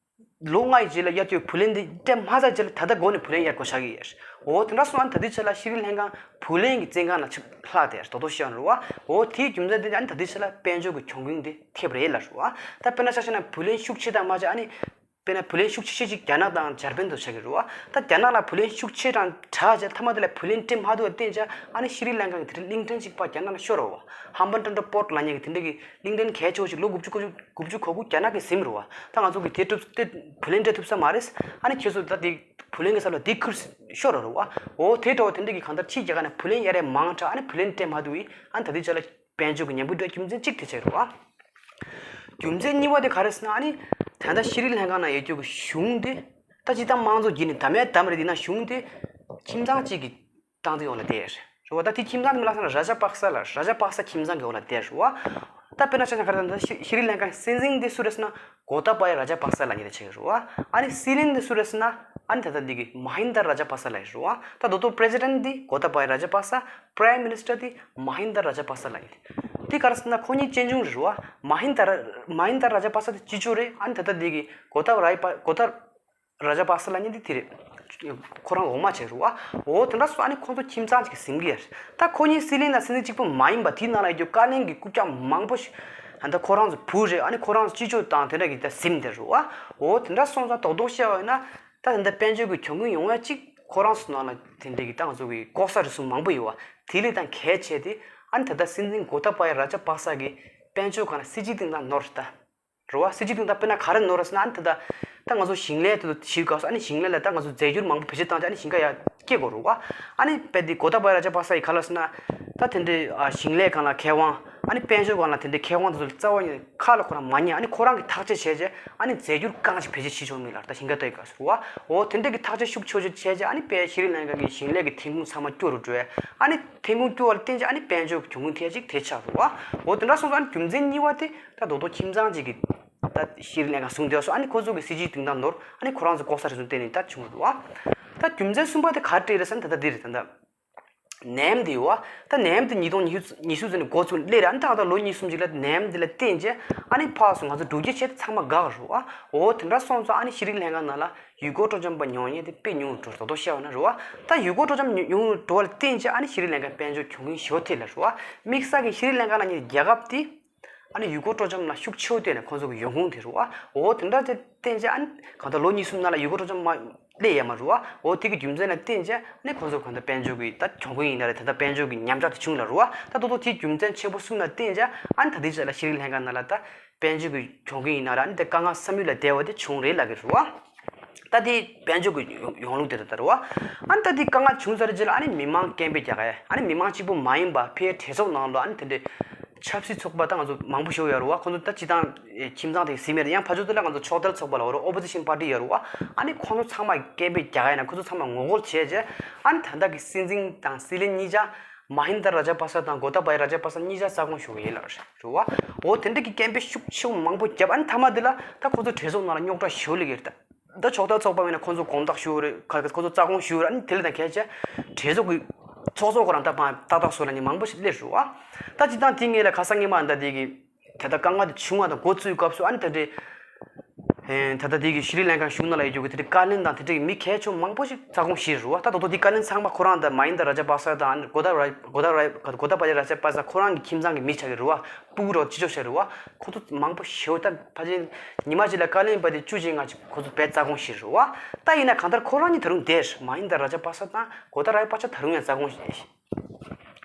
ལོ་ལྔ་ཡི་རྗེས་ལ་གཡར་དུས་བུ་ལོན་འདི་སྤྲད་མ་ཚར་རྗེས་ལ་ད་ལྟ་མགོ་ནས་བུ་ལོན་གཡར་དགོས་ཆགས་ཀྱི་ཡོད། འོ་དེ་འདྲ་སོང་ཨ་ནི་ད་ལྟའི་ཆ་ལ་ཤྲི་ལང་ཀ་བུ་ལོན་གྱི་བཙོན་ཁང་ནང་ཆུ་ལྷག་དེ་རེད་དོ་དོ་ཤེས་ཡོད་རེད་བ། འོ་དེའི་རྒྱུ་མཚན་དེ་ནི་ཨ་ནི་ད་ལྟའི་ཆ་ལ་དཔལ་འབྱོར་གྱི་གྱོང་གུན་དེ་ཐེབས་རེད་ལབ་རེད་བ། ད་དཔེར་ན་ཆ་བཞག་ན་བུ་ལོན་ཤུགས་ཆེ་དང་མ་ཆེ་ཨ་ནི་དཔེར་ན་བུ་ལོན་ཤུགས་ཆེ་ཤོས་ཅིག་རྒྱ་ནག་དང་འཇར་པན་དུ་ཆགས་ཀྱི་རེད་བ། ད་རྒྱ་ནག་ལ་བུ་ལོན་ཤུགས་ཆེ་དང་དྲག་རྗེས་མཐའ་མ་དེ་ལ་བུ་ལོན་སྤྲད་མ་ཐུབ་པར་བརྟེན་ཅིག་ཨ་ནི་ཤྲི་ལང་ཀ་གི་དེ་འདྲའི་གླིང་ཕྲན་ཅིག་ཕར་རྒྱ་ནག་ལ་ཤོར་རེད་བ། ཧམ་བན་ཊོན་ཊ་པོར་ཊི་ལབ་མཁན་གྱི་དེ་འདྲ་གི་གླིང་ཕྲན་གལ་ཆེ་བོ་ཅིག་ལོ་དགུ་བཅུ་དགུ་བཅུ་དགུ་བཅུ་གོ་དགུ་རྒྱ་ནག་གིས་ཟིན་རེད་བ། ད་ང་ཚོ་གི་དེ་གྲུབ་དེ་བུ་ལོན་སྤྲད་ཐུབ་ས་མ་རེད། ཨ་ནི་ཁྱེད་ཚོ་ད་དེ་བུ་ལོན་གྱི་ས་ལ་དེ་ཁུར་ཤོར་རེད་བ། འོ་དེ་འདྲ་བ་དེ་འདྲ་གི་གང་ལྟར་ཕྱིའི་རྒྱལ་ཁབ་ནས་བུ་ལོན་གཡར་ཡག་མང་དྲགས། ཨ་ནི་བུ་ལོན་སྤྲད་མ་ཐུབ་པའི་ཨ་ནི་ད་ལྟའི་ཆ་ལ་དཔལ་འབྱོར་གྱི་ཉམས་རྒུད་འགྲོ་རྒྱུ་མཚན་གཅིག་དེ་ཆགས་རེད་བ། རྒྱུ་མཚན་གཉིས་པ་དེ་ག་རེ་ཟེར་ན་ཨ་ནི་ད་ལྟ་ཤྲི་ལང་ཀ་ནང་ཡོད་རྒྱུ་གི་གཞུང་དེ་ད་སྤྱིར་བཏང་དམངས་གཙོ་བརྒྱུད་ནས་བདམས་ཡག་བདམས་རེད། དེ་ན་གཞུང་དེ་ཁྱིམ་ཚང་གཅིག་གི་སྟངས་འཛིན་འོག་ལ་བསྡད་རེད་བ། ད་དེ་ཁྱིམ་ཚང་དེ་མིང་ལ་ཟེར་ན་ར་ཇ་པག་ས་ལ་ར་ཇ་པག་ས་ཁྱིམ་ཚང་གི་འོག་ལ་བསྡད་རེད་བ། ད་དཔེར་ན་ཆ་བཞག་ན་ག་རེ་ད་ཤི་ཤྲི་ལང་ཀ་སྲིད་འཛིན་དེ་སུ་རེད་ཟེར་ན་གོ་ཏ་བ་ཡ་ར་ཇ་པག་ས་ལབ་མཁན་དེ་ཆགས་ཀྱི་རེད་བ། ཨ་ནི་སྲིད་བློན་དེ་སུ་རེད་ཟེར་ན་ཨ་ནི་ད་ལྟ་འདི་གི་མ་ཧིན་ད་ར་ཇ་པག་ས་ལབ་ཀྱི་རེད་བ། ད་དོ་དོ་པི་རེ་སི་ཌེན་ཊི་འདི་གོ་ཏ་བ་ཡ་ར་ཇ་པག་ས། པི་རའིམ་མི་ནི་སི་ཊར་འདི་མ་ཧིན་ད་ར་ཇ་པག་ས་ལབ་ཡིན། འདི་ག་རེ་ཟེར་ན་ཁོ་གཉིས་གཅེན་གཅུང་རེད་བ། མ་ཧིན་ད་ར་མ་ཧིན་ད་ར་ཇ་པག་ས་དེ་སྤྱི་ཆོག་རེད། ཨ་ནི་ད་ལྟ་འདི་གི་གོ་ཏ་ར་ཇ་པ་གོ་ཏ་ར་ཇ་པག་ས་ལབ་མཁན་འདི་དེ་རེད། ཁོ་རང་འོག་མ་བྱས་རེད་བ། འོ་དེ་འདྲ་སོང་ཨ་ནི་ཁོང་ཚོ་ཁྱིམ་ཚང་གཅིག་གི་ཟིན་གྱི་ཡོད་རེད། ད་ཁོ་གཉིས་སྲིད་བློན་དང་སྲིད་འཛིན་གཅིག་པུ་མ་ཡིན་པ་དེའི་ནང་ལ་ཡོད་རྒྱུ་བཀའ་བློན་གྱི་རྐུབ་བཀྱག་མང་པོ་ཞིག་ད་ལྟ་ཁོ་རང་ཚོ་བུ་རེད། ཨ་ནི་ཁོ་རང་ཚོ་སྤྱི་ཆོག་དང་དེ་འདྲ་གི་ད་ཟིན་བསྡད་རེད་བ། འོ་དེ་འདྲ་སོང་ཙང་རྡོག་རྡོག་བཤད་པ་ཡིན་ན་ད་དེ་འདྲ་དཔལ་འབྱོར་གྱི་གྱོང་གུན་ཡོང་ཡག་གཅིག་ཁོ་རང་ཚོ་ནང་ལ་དེ་འདྲ་གི་ད་ང་ཚོ་གི་ལྐོག་ཟ་རུལ་སུངས་མང་པོ་ཡོད་བ། དེ་ལས་ད་གལ་ཆེ་དེ་ཨ་ནི་ད་ལྟ་སྲིད་འཛིན་གོ་ཏ་བ་ཡ་ར་ཇ་པག་ས་གི་དཔལ་འབྱོར་སྒང་ལ་སྲིད་ཇུས་སྟེང་ད་ནོར་ད་རེད་བ། སྲིད་ཇུས་སྟེང་ད་དཔེར་ན་ག་རེ་ནོར་ཟེར་ན་ཨ་ནི་ད་ད་ད་ང་ཚོ་ཞིང་ལས་དེ་ཚོ་ཞིག་དགོས་སོ། ཨ་ནི་ཞིང་ལས་ལ་ད་ང་ཚོ་རྫས་འགྱུར་མང་པོ་བེད་སྤྱོད་བཏང་ཆ་ཨ་ནི་ཞིང་ཁ་ཡར་སྐྱེ་དགོས་རེད་བ། ཨ་ནི་དཔེ་དེ་གོ་ཏ་བ་ཡ་ར་ཇ་པག་ས་ཡིས་ག་རེ་ལབ་ཟེར་ན་ད་དེ་འདྲའི་ཨ་ཞིང་ལས་སྒང་ལ་མཁས་དབང་ཨ་ནི་དཔལ་འབྱོར་སྒང་ལ་དེ་འདྲའི་མཁས་དབང་དེ་ཚོ་ལ་རྩ་བ་ཉིད་ཁ་ལ་ཁོ་རང་མ་ཉན། ཨ་ནི་ཁོ་རང་གིས་ཐག་གཅོད་བྱས་རྗེས་ཨ་ནི་རྫས་འགྱུར་རྐང་ཅིག་བེད་སྤྱོད་བྱེད་ཆོག་མིན་ལ་ད་ཞིང་ཁ་ལྟ་ཡི་ག་ཟེར་བ། འོ་དེ་འདྲ་གི་ཐག་གཅོད་ཤུགས་ཆེ་ཤོས་བྱས་རྗེས་ཨ་ནི་དཔེ་ཤྲི་ལང་ཀ་གི་ཞིང་ལས་ཀྱི་ཐོན་ཁུངས་ཚང་མ་སྐྱོ་རུ་འགྲོ་བས། ཨ་ནི་ཐོན་ཁུངས་སྐྱོ་བ་ལ་བརྟེན་རྗེས་ཨ་ནི་དཔལ་འབྱོར་གྱི་གྱོང་གུན་ཐེབས་ཅིག་དེ་ཆགས་རེད་བ། འོ་དེ་འདྲ་སོང་ཙང་ཨ་ནི་རྒྱུ་མཚན་གཉིས་པ་དེ་ད་རྡོག་རྡོག་ཁྱིམ་ཚང་གཅིག་གི་ད་ཤྲི་ལང་ཀ་བཟུང་བསྡད་སོང་། ཨ་ནི་ཁོ་ཚོ་གི་སྲིད་ཇུས་སྟེང་ད་ནོར། ཨ་ནི་ཁོ་རང་ཚོ་ལྐོག་ཟ་རུལ་སུངས་བརྟེན་ནས་ད་བྱུང་རེད་བ། ད་རྒྱུ་མཚན་གསུམ་པ་དེ་ག་རེ་རེད་ཟེར་ན་ད་ལྟ་འདི་རེད། ད་ལྟ་ནད་ཡམས་དེ་ཡོད་བ། ད་ནད་ཡམས་དེ་ཉིས་སྟོང་ཉི་ཤུ་ཉི་ཤུ་ཙམ་ནས་འགོ་བཙུགས་སླེབས་རེད། ཨ་ནི་ད་ལྟ་ལོ་གཉིས་གསུམ་ཅིག་ལ་ནད་ཡམས་དེ་ལ་བརྟེན་རྗེས་ཨ་ནི་ཕར་ཚུར་ང་ཚོ་འབྲུག་རྒྱལ་བྱས་ཏེ་ཚང་མ་འགག་རེད་བ། འོ་དེ་འདྲ་སོང་ཙང་ཨ་ནི་ཤྲི་ལང་ཀ་ནང་ལ་ཡུལ་སྐོར་སྤྲོ་འཆམ་པ་ཉོ་མཁན་དེ་དཔེ་ཉུང་རུ་འགྲོ་རེད་དོ་བཤད་པ་ན་རེད་བ། ད་ཡུལ་སྐོར་སྤྲོ་འཆམ་ཉུང་རུ་འགྲོ་བ་ལ་བརྟེན་རྗེས་ཨ་ནི་ཤྲི་ལང་ཀའི་དཔལ་འབྱོར་གྱོང་གུན་ཞེ་པོ་ཐེབས་ལ་རེད་བ། དམིགས་བསལ་གྱི་ཤྲི་ལང་ཀ་ནང་གི་རྒྱལ་ཁབ་དེ་ཨ་ནི་ཡུལ་སྐོར་སྤྲོ་འཆམ་ལ་ཤུགས་ཆེ་བོ་བཏོན་ནས་ཁོང་ཚོ་གི་ཡོང་ཁུངས་དེ་རེད་བ། འོ་དེ་འདྲ་དེ་བརྟེན་རྗེས་ཨ་ནི་གང་ལྟར་ལོ་གཉིས་གསུམ་ནང་ལ་ཡུལ་སྐོར་སྤྲོ་འཆམ་མ་སླེབས་ཡོད་མ་རེད་བ། འོ་དེ་གི་རྒྱུ་མཚན་ལ་བརྟེན་རྗེས་ཨ་ནི་ཁོང་ཚོ་གང་ལྟར་དཔལ་འབྱོར་གྱི་ད་གྱོང་གུན་ཡིན་ན་རེད། ད་ལྟ་དཔལ་འབྱོར་གྱི་ཉམས་ཆག་དེ་བྱུང་ལ་རེད་བ། ད་ད་དུང་དེའི་རྒྱུ་མཚན་ཆེན་པོ་གསུམ་ལ་བརྟེན་རྗེས་ཨ་ནི་ད་ལྟའི་ཆ་ལ་ཤྲི་ལང་ཀ་ནང་ལ་ད་དཔལ་འབྱོར་གྱི་གྱོང་གུན་ཡིན་ན་རེད། ཨ་ནི་དེ་དཀའ་ངལ་བསམ་ཡུལ་ལས་འདས་པ་དེ་བྱུང་རེད་ལབ་ཀྱི་རེད་བ། ད་དེ་དཔལ་འབྱོར་གྱི་ཡོང་ཡོང་ལུགས་དེ་རེད་ད་རེད་བ། ཨ་ནི་ད་དེ་དཀའ་ངལ་བྱུང་ཚར་རྗེས་ལ་ཨ་ནི་མི་མང་སྐད་འབོད་རྒྱག་ག་ཡ། ཨ་ནི་མི་མང་གཅིག་པུ་མ་ཡིན་པ་ཕའི་གྲོས་ཚོགས་ནང་ལ་ཨ་ནི་དེ་འདྲའི་ཆབ་སྲིད་ཚོགས་པ་ད་ང་ཚོ་མང་པོ་ཞིག་ཡོད་རེད་བ། ཁོང་ཚོ་ད་སྤྱི་བཏང་ཁྱིམ་ཚང་དེ་ཟིན་མེད་རེད། ཡང་ཕར་ཕྱོགས་དེ་ལ་ང་ཚོ་ཕྱོགས་མཐུན་ཚོགས་པ་ལ་འོ་རེད། ཨོ་པོ་ཟི་ཤན་པར་ཊི་ཡོད་རེད་བ། ཨ་ནི་ཁོང་ཚོ་ཚང་མ་སྐད་འབོད་རྒྱག་ག་ཡིན་ན་ཁོང་ཚོ་ཚང་མ་ངོ་རྒོལ་བྱས་རྗེས་ཨ་ནི་ད་ལྟ་གི་སྲིད་འཛིན་དང་སྲིད་བློན་གཉིས་ཆ་མ་ཧིན་ད་ར་ཇ་པག་ས་དང་གོ་ཏ་བ་ཡ་ར་ཇ་པག་ས་གཉིས་ཆ་རྩ་དགོངས་ཞུ་གི་ཡིན་ལབ་རེད་བ། འོ་དེ་འདྲ་གི་སྐད་འབོད་ཤུགས་ཆེ་བོ་མང་པོ་བརྒྱབ། ཨ་ནི་མཐའ་མ་དེ་ལ་ད་ཁོང་ཚོ་གྲོས་ཚོགས་ནང་ལ་རྙོག་དྲ་ཞེ་པོ་སླེབས་ཀྱི་རེད་ད། ད་ཕྱོགས་མཐའ་ཚོགས་པ་མིན་ན་ཁོང་ཚོ་དགོངས་དག་ཞུ་རེད། ཁ་ཁོང་ཚོ་རྩ་དགོངས་ཞུ་རེད། ཨ་ནི་དེ་ལས་ད་གལ་ཆེ་གྲོས་ཚོགས་ཀྱི་ཚོགས་གཙོ་ཁོ་རང་ད་ཕར་ཏག་ཏག་བཟོ་ལ་ནི་མང་པོ་ཞིག་སླེབས་རེད་བ། ད་སྤྱིར་བཏང་དེ་ངས་ལ་ཁ་སང་ངས་མ་ད་དེ་གི་དེ་ད་དཀའ་ངལ་དེ་བྱུང་བ་དང་འགོ་བཙུགས་སྐབས་སུ་ཨ་ནི་ད་འདྲའི་ ད་ལྟ་དེ་གི་ཤི་རི་ལན་ཀ་གཞུང་ནང་ལ་ཡོད་རྒྱུ་གི་དེ་འདྲའི་བཀའ་བློན་དང་དེ་འདྲའི་མི་གལ་ཆེ་མང་པོ་ཞིག་རྩ་དགོངས་བཞེས་རེད་བ། ད་དོ་དོ་དེ་བཀའ་བློན་ཚང་མ་ཁོ་རང་དང་མ་ཧིན་དཱ་ར་ཇ་པག་ས་དང་གོ་ད་ར་གོ་ད་ར་གོ་ད་པ་ལི་ར་ཇ་པག་ས་ཁོ་རང་གི་ཁྱིམ་ཚང་གི་མི་ཆགས་ཀྱི་རེད་བ། སྤུ་གུ་རོགས་ཅི་ཆོག་བྱས་རེད་བ། ཁོ་ཚོ་མང་པོ་ཞེ་པོ་ད་ཕལ་ཆེར་ཉི་མ་གཅིག་ལ་བཀའ་བློན་པ་དེ་བཅུ་གཅིག་ལྔ་ཅིག་ཁོ་ཚོ་བས་རྩ་དགོངས་བཞེས་རེད་བ། ད་ཡིན་ན་གང་ལྟར་ཁོ་རང་གཉིས་ད་རུང་བསྡད་རེད། མ་ཧིན་དཱ་ར་ཇ་པག་ས་དང་གོ་ད་ར་ཇ་པག་ས་ད་རུང་ཡང་རྩ་དགོངས་བཞེས།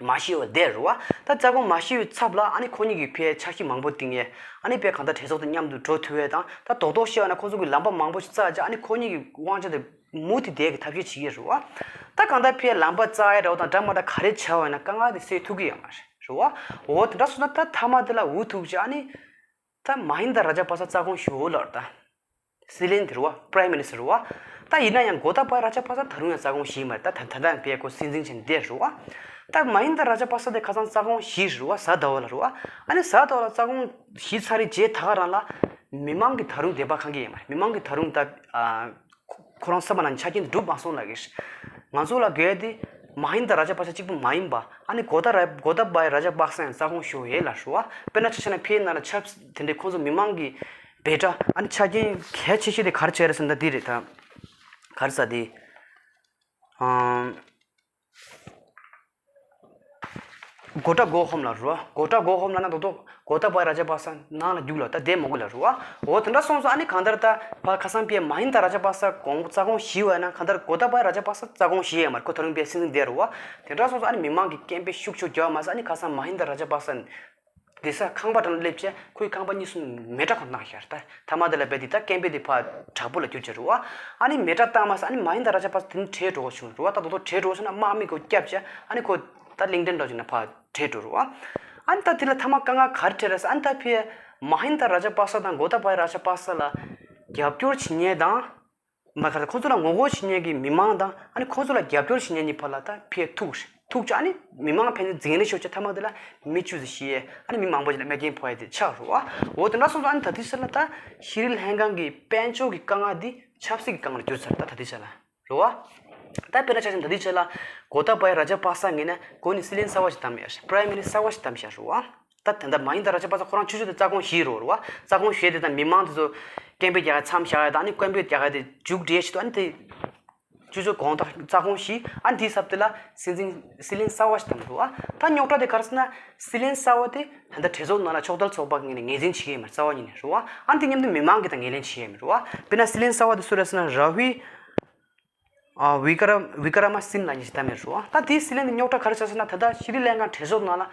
མ་ཤི་བ་བསྡད་རེད་བ། ད་རྩ་དགོངས་མ་ཤི་བའི་ཚབ་ལ་ཨ་ནི་ཁོ་གཉིས་ཀྱི་ཕའི་འཆར་གཞི་མང་པོ་བཏིང་ཡས། ཨ་ནི་ཕའི་གང་ལྟར་གྲོས་ཚོགས་དང་མཉམ་དུ་འགྲོ་ཐུབ་ཡས་དང་ད་རྡོག་རྡོག་བཤད་པ་ན་ཁོ་ཚོ་གི་ལམ་པ་མང་པོ་ཞིག་བཙལ་བྱས་ཨ་ནི་ཁོ་གཉིས་ཀྱི་དབང་ཆ་དེ་མུ་མཐུད་བསྡད་ཀྱི་ཐབས་ཤེས་བྱེད་ཀྱི་རེད་བ། ད་གང་ལྟར་ཕའི་ལམ་པ་བཙལ་ཡས་འདྲ་བོ་དང་འདྲ་མ་འདྲ་ག་རེ་བྱས་པ་ཡིན་ན་དཀའ་ངལ་དེ་སེལ་ཐུབ་ཀྱི་ཡོད་མ་རེད་རེད་བ། འོ་དེ་འདྲ་སོང་ན་ད་མཐའ་མ་དེ་ལ་འུ་ཐུག་བྱས་ཨ་ནི། ད་མ་ཧིན་དཱ་ར་ཇ་པག་ས་རྩ་དགོངས་ཞུ་ལབ་རེད་ད། སྲིད་བློན་དེ་རེད་བ། Prime Minister རེད་བ། ད་ཡིན་ན་ཡང་གོ་ཏཱ་བ་ཡ་ར་ཇ་པག་ས་ད་རུང་ཡང་རྩ་དགོངས་ཞུས་མ་རེད་ད། ད་ད་ལྟ་བས་ཁོ་སྲིད་འཛིན་བྱས་ནས་བསྡད་རེད་བ། ད་མ་ཧིན་དཱ་ར་ཇ་པག་ས་དེ་ཁ་སང་རྩ་དགོངས་ཞུས་རེད་བ། གཟའ་ཟླ་བ་ལ་རེད་བ། ཨ་ནི་གཟའ་ཟླ་བ་ལ་རྩ་དགོངས་ཞུས་ཚར་རེད་རྗེས་ད་ག་རང་ལ། མི་མང་གི་ད་རུང་དད་པ་གང་ག་ཡོད་མ་རེད། མི་མང་གི་ད་རུང་ད། ཁོ་རང་བསམ་པ་ནང་ཆ་རྐྱེན་འགྲུབ་མ་སོང་ལབ་ཀྱི། ང་ཚོ་ལ་དགོས་དེ་མ་ཧིན་དཱ་ར་ཇ་པག་ས་གཅིག་པུ་མ་ཡིན་པ་ཨ་ནི་གོ་ཏཱ་ར་གོ་ཏཱ་བ་ཡ་ར་ཇ་པག་ས་ཡང་རྩ་དགོངས་ཞུ་ཡས་ལ་ཧྲུ་བ། དཔེར་ན་ཆ་བཞག་ན་ཕའི་ནང་ལ་ཆབ་དེ་འདྲའི་ཁོང་ཚོ་མི་མང་གི་བེ་ཏྲ་ཨ་ནི་ཆ་རྐྱེན་གལ་ཆེ་ཤོས་དེ་ག་རེ་བྱས་རེད་ཟེར་ན་ད་འདི་རེད་ད། ག་རེ་ཟེར་དེ། ཨམ། གོ་ཏཱ་གོ་ཧོམ་ལ་རུ་བ། གོ་ཏཱ་གོ་ཧོམ་ལ་ན་དོ་དོ་གོ་ཏཱ་བ་ར་ཇ་པག་ས་ནང་ལ་རྒྱུགས་ལ་ད་བསྡད་མ་དགོས་ལ་རུ་བ། འོ་དེ་འདྲ་སོང་ཙང་ཨ་ནི་གང་ལྟར་ད་ཕ་ཁ་སང་པའི་མ་ཧིན་དཱ་ར་ཇ་པག་ས་དགོངས་རྩ་དགོངས་ཞུས་པ་ན་གང་ལྟར་གོ་ཏཱ་བ་ར་ཇ་པག་ས་རྩ་དགོངས་ཞུས་ཡ་མ་རེད། ཁོ་ད་རུང་པའི་སྲིད་འཛིན་བསྡད་རུ་བ། དེ་འདྲ་སོང་ཙང་ཨ་ནི་མི་མང་གི་སྐད་འབོད་ཤུགས་ཆེ་རྒྱག་མ་ཟད་ཨ་ནི་ཁ་སང་མ་ཧིན་དཱ་ར་ཇ་པག་ས། སྡོད་ས་ཁང་པ་དང་སླེབས་བྱས་ཁོའི་ཁང་པ་གཉིས་སུ་མེ་དྲག་ཁོ་བཏང་ཤར་ད། ཐ་མ་དེ་ལ་རྦད་དེ་ད་སྐད་འབོད་དེ་ཕར་དྲག་པོ་ལ་གྱུར་བྱས་རུ་བ། ཨ་ནི་མེ་དྲག་བཏང་མ་ཟད་ཨ་ནི་མ་ཧིན་དཱ་ར་ཇ་པག་ས་དེ་ནི་བྲོས་འགྲོ་བྱུང་རུ་བ། ད་དོ་དོ་བྲོས་འགྲོ་སོང་ན་དམག་མི་ཁོ་བསྐྱབས་བྱས་ཨ་ནི་ཁོ་ད་གླིང་ཕྲན་འགྲོ་བྱུང་ན་ཕར་བྲོས་འགྲོ་རུ་བ། ཨ་ནི་ད་དེ་ལ་ཐ་མ་དཀའ་ངལ་ག་རེ་འཕྲད་རེད་ཟེར་ཨ་ནི་ད་ཕི་མ་ཧིན་དཱ་ར་ཇ་པག་ས་དང་གོ་ཏཱ་བ་ཡ་ར་ཇ་པག་ས་ལ་རྒྱབ་སྐྱོར་བྱེད་མཁན་དང་། མ་ཁ་ཁོ་ཚོ་ལ་ངོ་རྒོལ་བྱེད་མཁན་གྱི་མི་མང་དང་ཨ་ནི་ཁོ་ཚོ་ལ་རྒྱབ་སྐྱོར་བྱེད་མཁན་གཉིས་བར་ལ་ད་ཕར་ཐུག་ཐུག་ཅིག་ཨ་ནི་མི་མང་ཕན་ཚུན་འཛིང་རེས་ཤོར་ཅིག་ཐ་མ་དེ་ལ་མི་བཅུ་ཙམ་ཤི་ཡས་ཨ་ནི་མི་མང་པོ་ཞིག་ལ་རྨས་སྐྱོན་ཕོག་ཡས་དེ་ཆགས་རུ་བ། འོ་དེ་འདྲ་སོང་ཙང་ཨ་ནི་ད་ལྟའི་ཆར་ལ་ད་ཤི་རི་ལན་ཀ་གི་དཔལ་འབྱོར་གྱི་དཀའ་ངལ་འདི་ཆབ་སྲིད་ཀྱི་དཀའ་ངལ་གྱུར་ཚར་ད་ད་ལྟའི་ཆར་ལ་རུ་བ། ད་དཔེར་ན་ཆ་བཞག་ན་ད་ལྟའི་ཆར་ལ་གོ་ཏཱ་བ་ཡ་ར་ཇ་པག་ས་ངོས་ནས་ཁོ་ནི་སྲིད་བློན་གསར་བ་ཞིག་བདམས་ཡ་Prime Minister གསར་བ་ཞིག་བདམས་ཤག་རུ་བ། ད་ད་ལྟ་མ་ཧིན་དཱ་ར་ཇ་པག་ས་ཁོ་རང་ཆུ་ཚོད་དེ་རྩ་དགོངས་བཞེས་རོགས་རེད་བ། རྩ་དགོངས་བཞེས་དེ་དང་མི་མང་དེ་ཚོ་སྐད་འབོད་རྒྱག་ཡ་མཚམས་བཞག་ཡ་དང་ཨ་ནི་སྐད་འབོད་རྒྱག་ཡ་དེ་མཇུག་སྒྲིལ་བྱེད་དུ་ཨ་ནི་དེ་ཆུ་ཚོད་དགོང་དག་རྩ་དགོངས་བཞེས་ཨ་ནི་དེའི་ཚབ་དེ་ལ་སྲིད་འཛིན་སྲིད་བློན་གསར་བ་ཞིག་བདམས་རོགས་བ། ད་རྙོག་དྲ་དེ་ག་རེ་ཟེར་ན་སྲིད་བློན་གསར་བ་དེ་ད་ལྟ་གྲོས་ཚོགས་ནང་ལ་ཕྱོགས་མཐར་ཚོགས་པ་ངོས་ནས་ངོས་འཛིན་བྱེད་ཀྱི་ཡོད་མ་རེད་རྩ་བ་ཉིད་ནས་རོགས་བ། ཨ་ནི་དེ་མཉམ་དུ་མི་མང་གིས་ད་ངོས་ལེན་བྱེད་ཀྱི་ཡོད་མ་རེད་རོགས་བ། དཔེར་ན་སྲིད་བློན་གསར་བ་དེ་སུ་རེད་ཟེར་ན་ར་ཧུལ། ཨ་ཝི་ཀ་ར་ཝི་ཀ་ར་མ་སིན་ལབ་མཁན་ཞིག་བདམས་ཡོད་རེད་བ། ད་དེའི་སྲིད་བློན་དེ་རྙོག་དྲ་ག་རེ་ཆགས་ཟེར་ན་ད་ལྟ་ཤི་རི་ལན་ཀ་གྲོས་ཚོགས་ནང་ལ་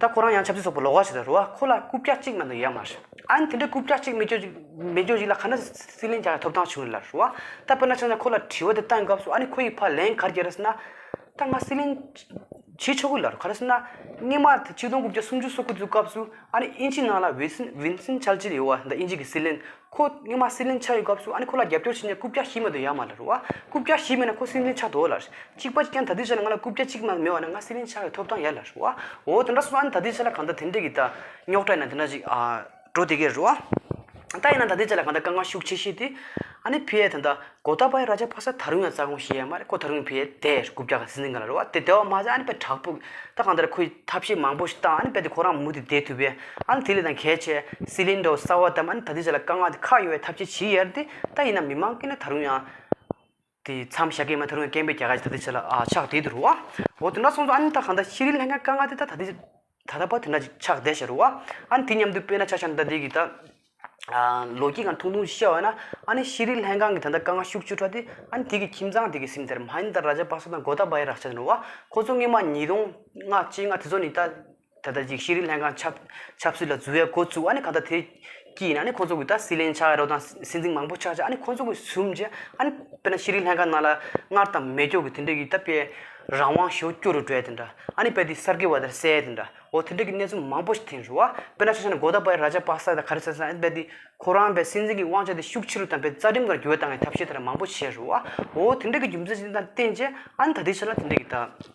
ད་ཁོ་རང་ཡང་ཆབ་སྲིད་ཚོགས་པ་ལོགས་ཀ་ཞིག་རེད་བ། ཁོ་ལ་རྐུབ་བཀྱག་གཅིག་མ་གཏོགས་ཡོད་མ་རེད། ཨ་ནི་དེ་འདྲའི་རྐུབ་བཀྱག་གཅིག་མེད་ཅོག་ཅིག་མེད་ཅོག་ཅིག་ལ་ག་འདྲ་སྲིད་བློན་རྒྱག་ཡ་ཐོབ་ཐང་བྱུང་ཡོད་ལབ་རེད་བ། ད་དཔེར་ན་ཆ་བཞག་ན་ཁོ་ལ་དྲི་བ་དེ་བཏང་སྐབས་སུ་ཨ་ནི་ཁོ་ཡིས་ཕར་ལན་ག་རེ་རྒྱག་རེད་ཟེར་ན། ད་ང་སྲིད་བློན་བྱེད་ཆོག་གི་ལབ་རེད། ག་རེ་ཟེར་ན། སྔོན་མ་དེ་ཆིག་སྟོང་དགུ་བརྒྱ་སུམ་ཅུ་སོ་དགུ་དུས་སྐབས་སུ་ཨ་ནི་དབྱིན་ཇི་ནང་ལ་ཝིན་སིན་ཝིན་སིན་ཆར་ཅིལ་ཡོད་བ། ད་དབྱིན་ཇི་གི་སྲིད་བློན། ཁོ་སྔོན་མ་སྲིད་བློན་ཆགས་ཡོད་སྐབས་སུ་ཨ་ནི་ཁོ་ལ་རྒྱབ་སྐྱོར་བྱེད་མཁན་རྐུབ་བཀྱག་བཞི་མ་གཏོགས་ཡོད་མ་རེད་བ། རྐུབ་བཀྱག་བཞི་མེད་ན་ཁོ་སྲིད་བློན་ཆགས་འགྲོ་ལབ་རེད། གཅིག་པ་གཅིག་རྐྱང་ད་ལྟའི་ཆ་ལ་ང་ལ་རྐུབ་བཀྱག་གཅིག་མ་མེད་བ་ན་ང་སྲིད་བློན་ཆགས་ཡག་ཐོབ་ཐང་ཡོད་ལབ་རེད་བ། འོ་དེ་འདྲ་སོང་ཨ་ནི་ད་ལྟའི་ཆ་ལ་གང་ལྟར་དེ་འདྲ་གི་ད་རྙོག་དྲ་ཡིན་ན་དེ་འདྲ་ཅིག་ཨ་འགྲོ་བསྡད་ཀྱི་རེད་བ། ད་ཡིན་ན་ད་ལྟའི་ཆ་ལ་གང་ལྟར་དཀའ་ངལ་ཤུགས་ཆེ་ཤོས་དེ་ཨ་ནི་ཕི་ཨེ་ད་ལྟ་གོ་ཏཱ་བ་ཡ་ར་ཇ་པག་ས་ད་རུང་ཡང་རྩ་དགོངས་བཞེས་ཡ་མ་རེད། ཁོ་ད་རུང་ཕི་ཨེ་དེ་རྐུབ་བཀྱག་གི་སྲིད་འཛིན་སྒང་ལ་རེད་བ། དེ་དེ་བ་མ་ཟད་ཨ་ནི་དཔེ་དྲག་པོ་ད་གང་ལྟར་ཁོས་ཐབས་ཤེས་མང་པོ་ཞིག་བཏང་ཨ་ནི་དཔེ་དེ་ཁོ་རང་མུ་མཐུད་བསྡད་ཐུབ་པའི་ཨ་ནི་དེ་ལས་དང་གལ་ཆེ་སྲིད་བློན་འདྲ་བོ་གསར་བ་བདམས་ཨ་ནི་ད་ལྟའི་ཆ་ལ་དཀའ་ངལ་དེ་ཁག་ཡོད་པའི་ཐབས་ཤེས་བྱེད་ཡ་རེད་དེ། ད་ཡིན་ན་མི་མང་གིས་ན་ད་རུང་ཡང་དེ་མཚམས་བཞག་གི་མ་ད་རུང་ཡང་སྐད་འབོད་རྒྱག་ག་ད་ལྟའི་ཆ་ལ་ཨ་ཆགས་བསྡད་འདུག་རེད་བ། འོ་དེ་འདྲ་སོང་ཙང་ཨ་ནི་ད་གང་ལྟར་ཤི་རི་ལན་ཀ་དཀའ་ངལ་དེ་ད་ད་ལྟའི་ད་ལྟ་བར་དེ་འདྲ་ཅིག་ཆགས་བསྡད་ཤག་རེད་བ། ཨ་ནི་དེ་མཉམ་དུ་དཔེར་ན་ཆ་བཞག་ན་ད་ལྟའི་གི་ད། ལོ་རྒྱུས་སྒང་ཐུང་ཐུང་བཤད་པ་ན་ཨ་ནི་ཤི་རི་ལན་ཀ་གི་ད་ལྟ་དཀའ་ངལ་ཤུགས་ཆེ་དྲགས་དེ་ཨ་ནི་དེ་གི་ཁྱིམ་ཚང་དེ་གི་སྲིད་འཛིན་མ་ཧིན་དཱ་ར་ཇ་པག་ས་དང་གོ་ཏཱ་བ་ཡ་ར་ཇ་པག་ས་རེད་བ། ཁོ་ཚོ་སྔོན་མ་ཉིས་སྟོང་ལྔ་བཅོ་ལྔ་དེ་ཚོ་ནས་ད་ད་ལྟ་ཅིག་ཤི་རི་ལན་ཀ་ཆབ་ཆབ་སྲིད་ལ་འཛུལ་བའི་འགོ་བཙུགས་ཨ་ནི་གང་ལྟར་དེ་ཀྱི་ཡིན་ཨ་ནི་ཁོ་ཚོ་གི་ད་སྲིད་བློན་ཆགས་རོགས་དང་སྲིད་འཛིན་མང་པོ་ཆགས་ཆགས་ཨ་ནི་ཁོ་ཚོ་གི་ཟུམ་བྱས་ཨ་ནི་དཔེར་ན་ཤི་རི་ལན་ཀ་ནང་ལ་སྔར་དང་མེད་སྐྱོ་གི་དེ་འདྲ་གི་ད་དཔེ་རང་དབང་ཞེ་པོ་སྐྱོ་རུ་འགྲོ་ཡ་དེ་འདྲ་ཨ་ནི་དཔེ་དེ་གསར་བསྐལ་བ་དེར་གསལ་ཡ་དེ་འདྲ། འོ་དེ་འདྲ་གི་གནས་ཚུལ་མང་པོ་ཞིག་ཐོན་རེད་བ། དཔེར་ན་ཆ་བཞག་ན་གོ་ཏཱ་བ་ཡ་ར་ཇ་པག་ས་དང་ག་རེ་ཟེར་ཟེར་ན་ཨ་ནི་དཔེ་དེ་ཁོ་རང་དཔེ་སྲིད་འཛིན་གྱི་དབང་ཆ་དེ་ཤུགས་ཆེ་རུ་དང་དཔེ་རྩ་ཁྲིམས་སྒང་འགྱུར་བ་བཏང་བའི་ཐབས་ཤེས་དེ་འདྲ་མང་པོ་བྱས་རེད་བ། འོ་དེ་འདྲ་གི་རྒྱུ་མཚན་ཞིག་དང་བསྟུན་བྱས་ཨ་ནི་ད་ལྟའི་ཆ་ལ་དེ་འདྲ་གི་ད།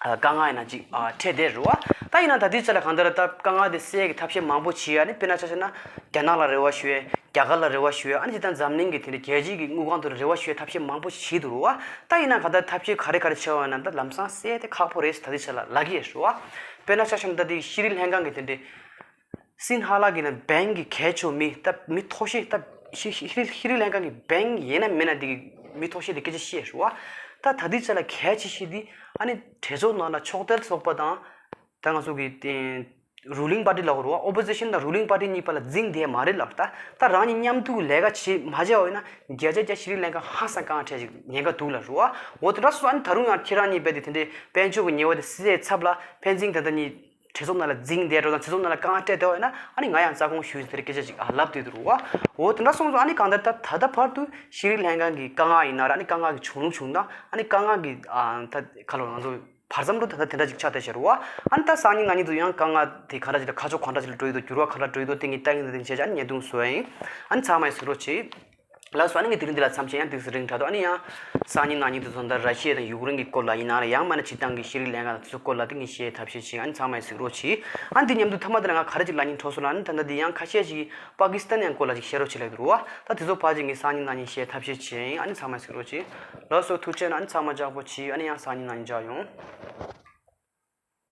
དཀའ་ངལ་ཡིན་ན་ཅིག་འཕྲད་བསྡད་རེད་བ། ད་ཡིན་ན་ད་ལྟའི་ཆ་ལ་གང་ལྟར་ད་དཀའ་ངལ་དེ་སེལ་གྱི་ཐབས་ཤེས་མང་པོ་བྱས་ཡ་ནི་དཔེར་ན་ཆ་བཞག་ན་རྒྱ་ནག་ལ་རེ་བ་ཞུ་ཡས་རྒྱ་གར་ལ་རེ་བ་ཞུ་ཡས་ཨ་ནི་ཅིག་ད་འཛམ་གླིང་གི་དེ་འདྲ་རྒྱལ་སྤྱི་གི་དངུལ་ཁང་དུ་རེ་བ་ཞུ་ཡས་ཐབས་ཤེས་མང་པོ་བྱེད་འདུག་རེད་བ། ད་ཡིན་ན་གང་ལྟར་ཐབས་ཤེས་ག་རེ་ག་རེ་བྱས་པ་ཡིན་ན་ད་ལམ་སང་སེལ་དེ་ཁག་པོ་རེད་ཟེར་ད་ལྟའི་ཆ་ལ་ལབ་ཀྱི་ཡོད་རེད་བ། དཔེར་ན་ཆ་བཞག་ན་ད་ལྟའི་ཤི་རི་ལན་ཀ་གི་དེ་འདྲའི་སིན་ཧ་ལ་གི་ན་བན་གི་གལ་ཆེ་བ་མི་ད་མི་མཐོ་ཤོས་ད་ ཤི་ཤི་ཤི་རི་ལན་ཀ་གི་བེང་ཡིན་ན་མིན་ན་དེ་གི་མི་ཐོག་ཤེས་དེ་སྐད་ཆ་བཤད་རུ་བ། ད་ད་དེ་ཆ་ལ་གལ་ཆེ་ཤོས་དེ་ཨ་ནི་གྲོས་ཚོགས་ནང་ལ་ཕྱོགས་གཏད་ཚོགས་པ་དང་། ད་ང་ཚོ་གི་དེ་ruling party ལ་རུ་བ། opposition དང་ruling party གཉིས་བར་ལ་འཛིང་བསྡད་མ་རེད་ལབ། ད་ད་རང་གཉིས་མཉམ་དུ་ལས་ཀ་བྱེད་མ་བྱས་པ་ཡིན་ན་བརྒྱ་ཆ་བརྒྱ་ཤི་རི་ལན་ཀ་ཧ་སང་དཀའ་ངལ་འཕྲད་ཅིག་ཉེན་ཁ་འདུག་ལ་རུ་བ། འོ་དེ་འདྲ་སོང་ཙང་ཨ་ནི་ད་རུང་ཡང་ཁྱེད་རང་གཉིས་རྦད་དེ་དེ་འདྲའི་དཔལ་འབྱོར་གྱི་ཉེས་པ་དེ་སེལ་ཚབ་ལ་ཕན་ཚུན་དེ་འདྲ་གཉིས་གྲོས་ཚོགས་ནང་ལ་འཛིང་བསྡད་འགྲོ་དང་གྲོས་ཚོགས་ནང་ལ་དཀའ་ངལ་འཕྲད་བསྡད་པ་ཡིན་ན་ཨ་ནི་ང་ཡང་རྩ་དགོངས་ཞུ་ཡིན་ཟེར་སྐད་ཆ་ཅིག་ཨ་ལབ་བསྡད་འདུག་རུ་བ། འོ་དེ་འདྲ་སོང་ཙང་ཨ་ནི་གང་ལྟར་ད་ད་ལྟ་བར་དུ་ཤི་རི་ལན་ཀ་གི་དཀའ་ངལ་ཡིན་ན་ར། ཨ་ནི་དཀའ་ངལ་གི་བྱུང་ལུགས་བྱུང་སྟངས། ཨ་ནི་དཀའ་ངལ་གི་ཨ་ད་ག་ལོ་ང་ཚོ་བར་མཚམས་འགྲོ་ད་ལྟ་དེ་འདྲ་ཅིག་ཆགས་བསྡད་ཤག་རུ་བ། ཨ་ནི་ད་སང་ཉིན་གནངས་ཉིན་དུ་ཡང་དཀའ་ངལ་དེ་ག་འདྲ་ཅིག་ལ་ཁ་ཕྱོགས་ག་འདྲ་ཅིག་ལ་འགྲོ་ཡི་འདུག་འགྱུར་བ་ག་འདྲ་འགྲོ་ཡི་འདུག་དེ་ངས་ལྟ་གིན་དེ་བྱས་ཨ་ནི་བརྙན་ཐུང་བཟོ་ཡ་ཡིན། ཨ་ནི་ཚང་མས་གཟིགས་རོགས་གྱིས། ལགས་སོ། ཨ་ནི་ངས་དེ་རིང་འདི་ལ་མཚམས་བཞག་ཡང་དེ་ཚོ་རིང་དྲགས་འདུག་ཨ་ནི་ཡང་སང་ཉིན་གནངས་ཉིན་དུ་ཚོ་ད་ར་ཤི་ཡ་དང་ཡུཀ་རེན་གྱི་སྐོར་ལ་ཡིན་ན་ར། ཡང་མིན་ན་སྤྱིར་བཏང་གི་ཤི་རི་ལན་ཀ་དང་དེ་ཚོ་སྐོར་ལ་དེ་ངས་བཤད་ཐབས་ཤེས་བྱེད། ཨ་ནི་ཚང་མས་གཟིགས་རོགས་གྱིས། ཨ་ནི་དེ་མཉམ་དུ་མཐའ་མ་དེ་ལ་ང་ག་རེ་ཅིག་ལབ་སྙིང་འདོད་སོང་ལབ་ན། ད་ལྟ་འདི་ཡང་ཁ་ཤས་ཤིག་པ་ཀི་སི་ཐན་ཡང་སྐོར་ལ་ཅིག་བཤད་རོགས་བྱེད་ལབ་འདུག་རུ་བ། ད་དེ་ཚོ་ཕར་ཅིག་ངས་སང་ཉིན་གནངས་ཉིན་བཤད་ཐབས་ཤེས་བྱེད་ཡིན། ཨ་ནི་ཚང་མས་གཟིགས་རོགས་གྱིས། ལགས་སོ། ཐུགས་རྗེ་གནང་། ཨ་ནི་ཚང་མ་ལྕགས་པོ་གྱིས། ཨ་ནི་ཡང་སང་ཉིན་གནངས་ཉིན་མཇལ་ཡོང་།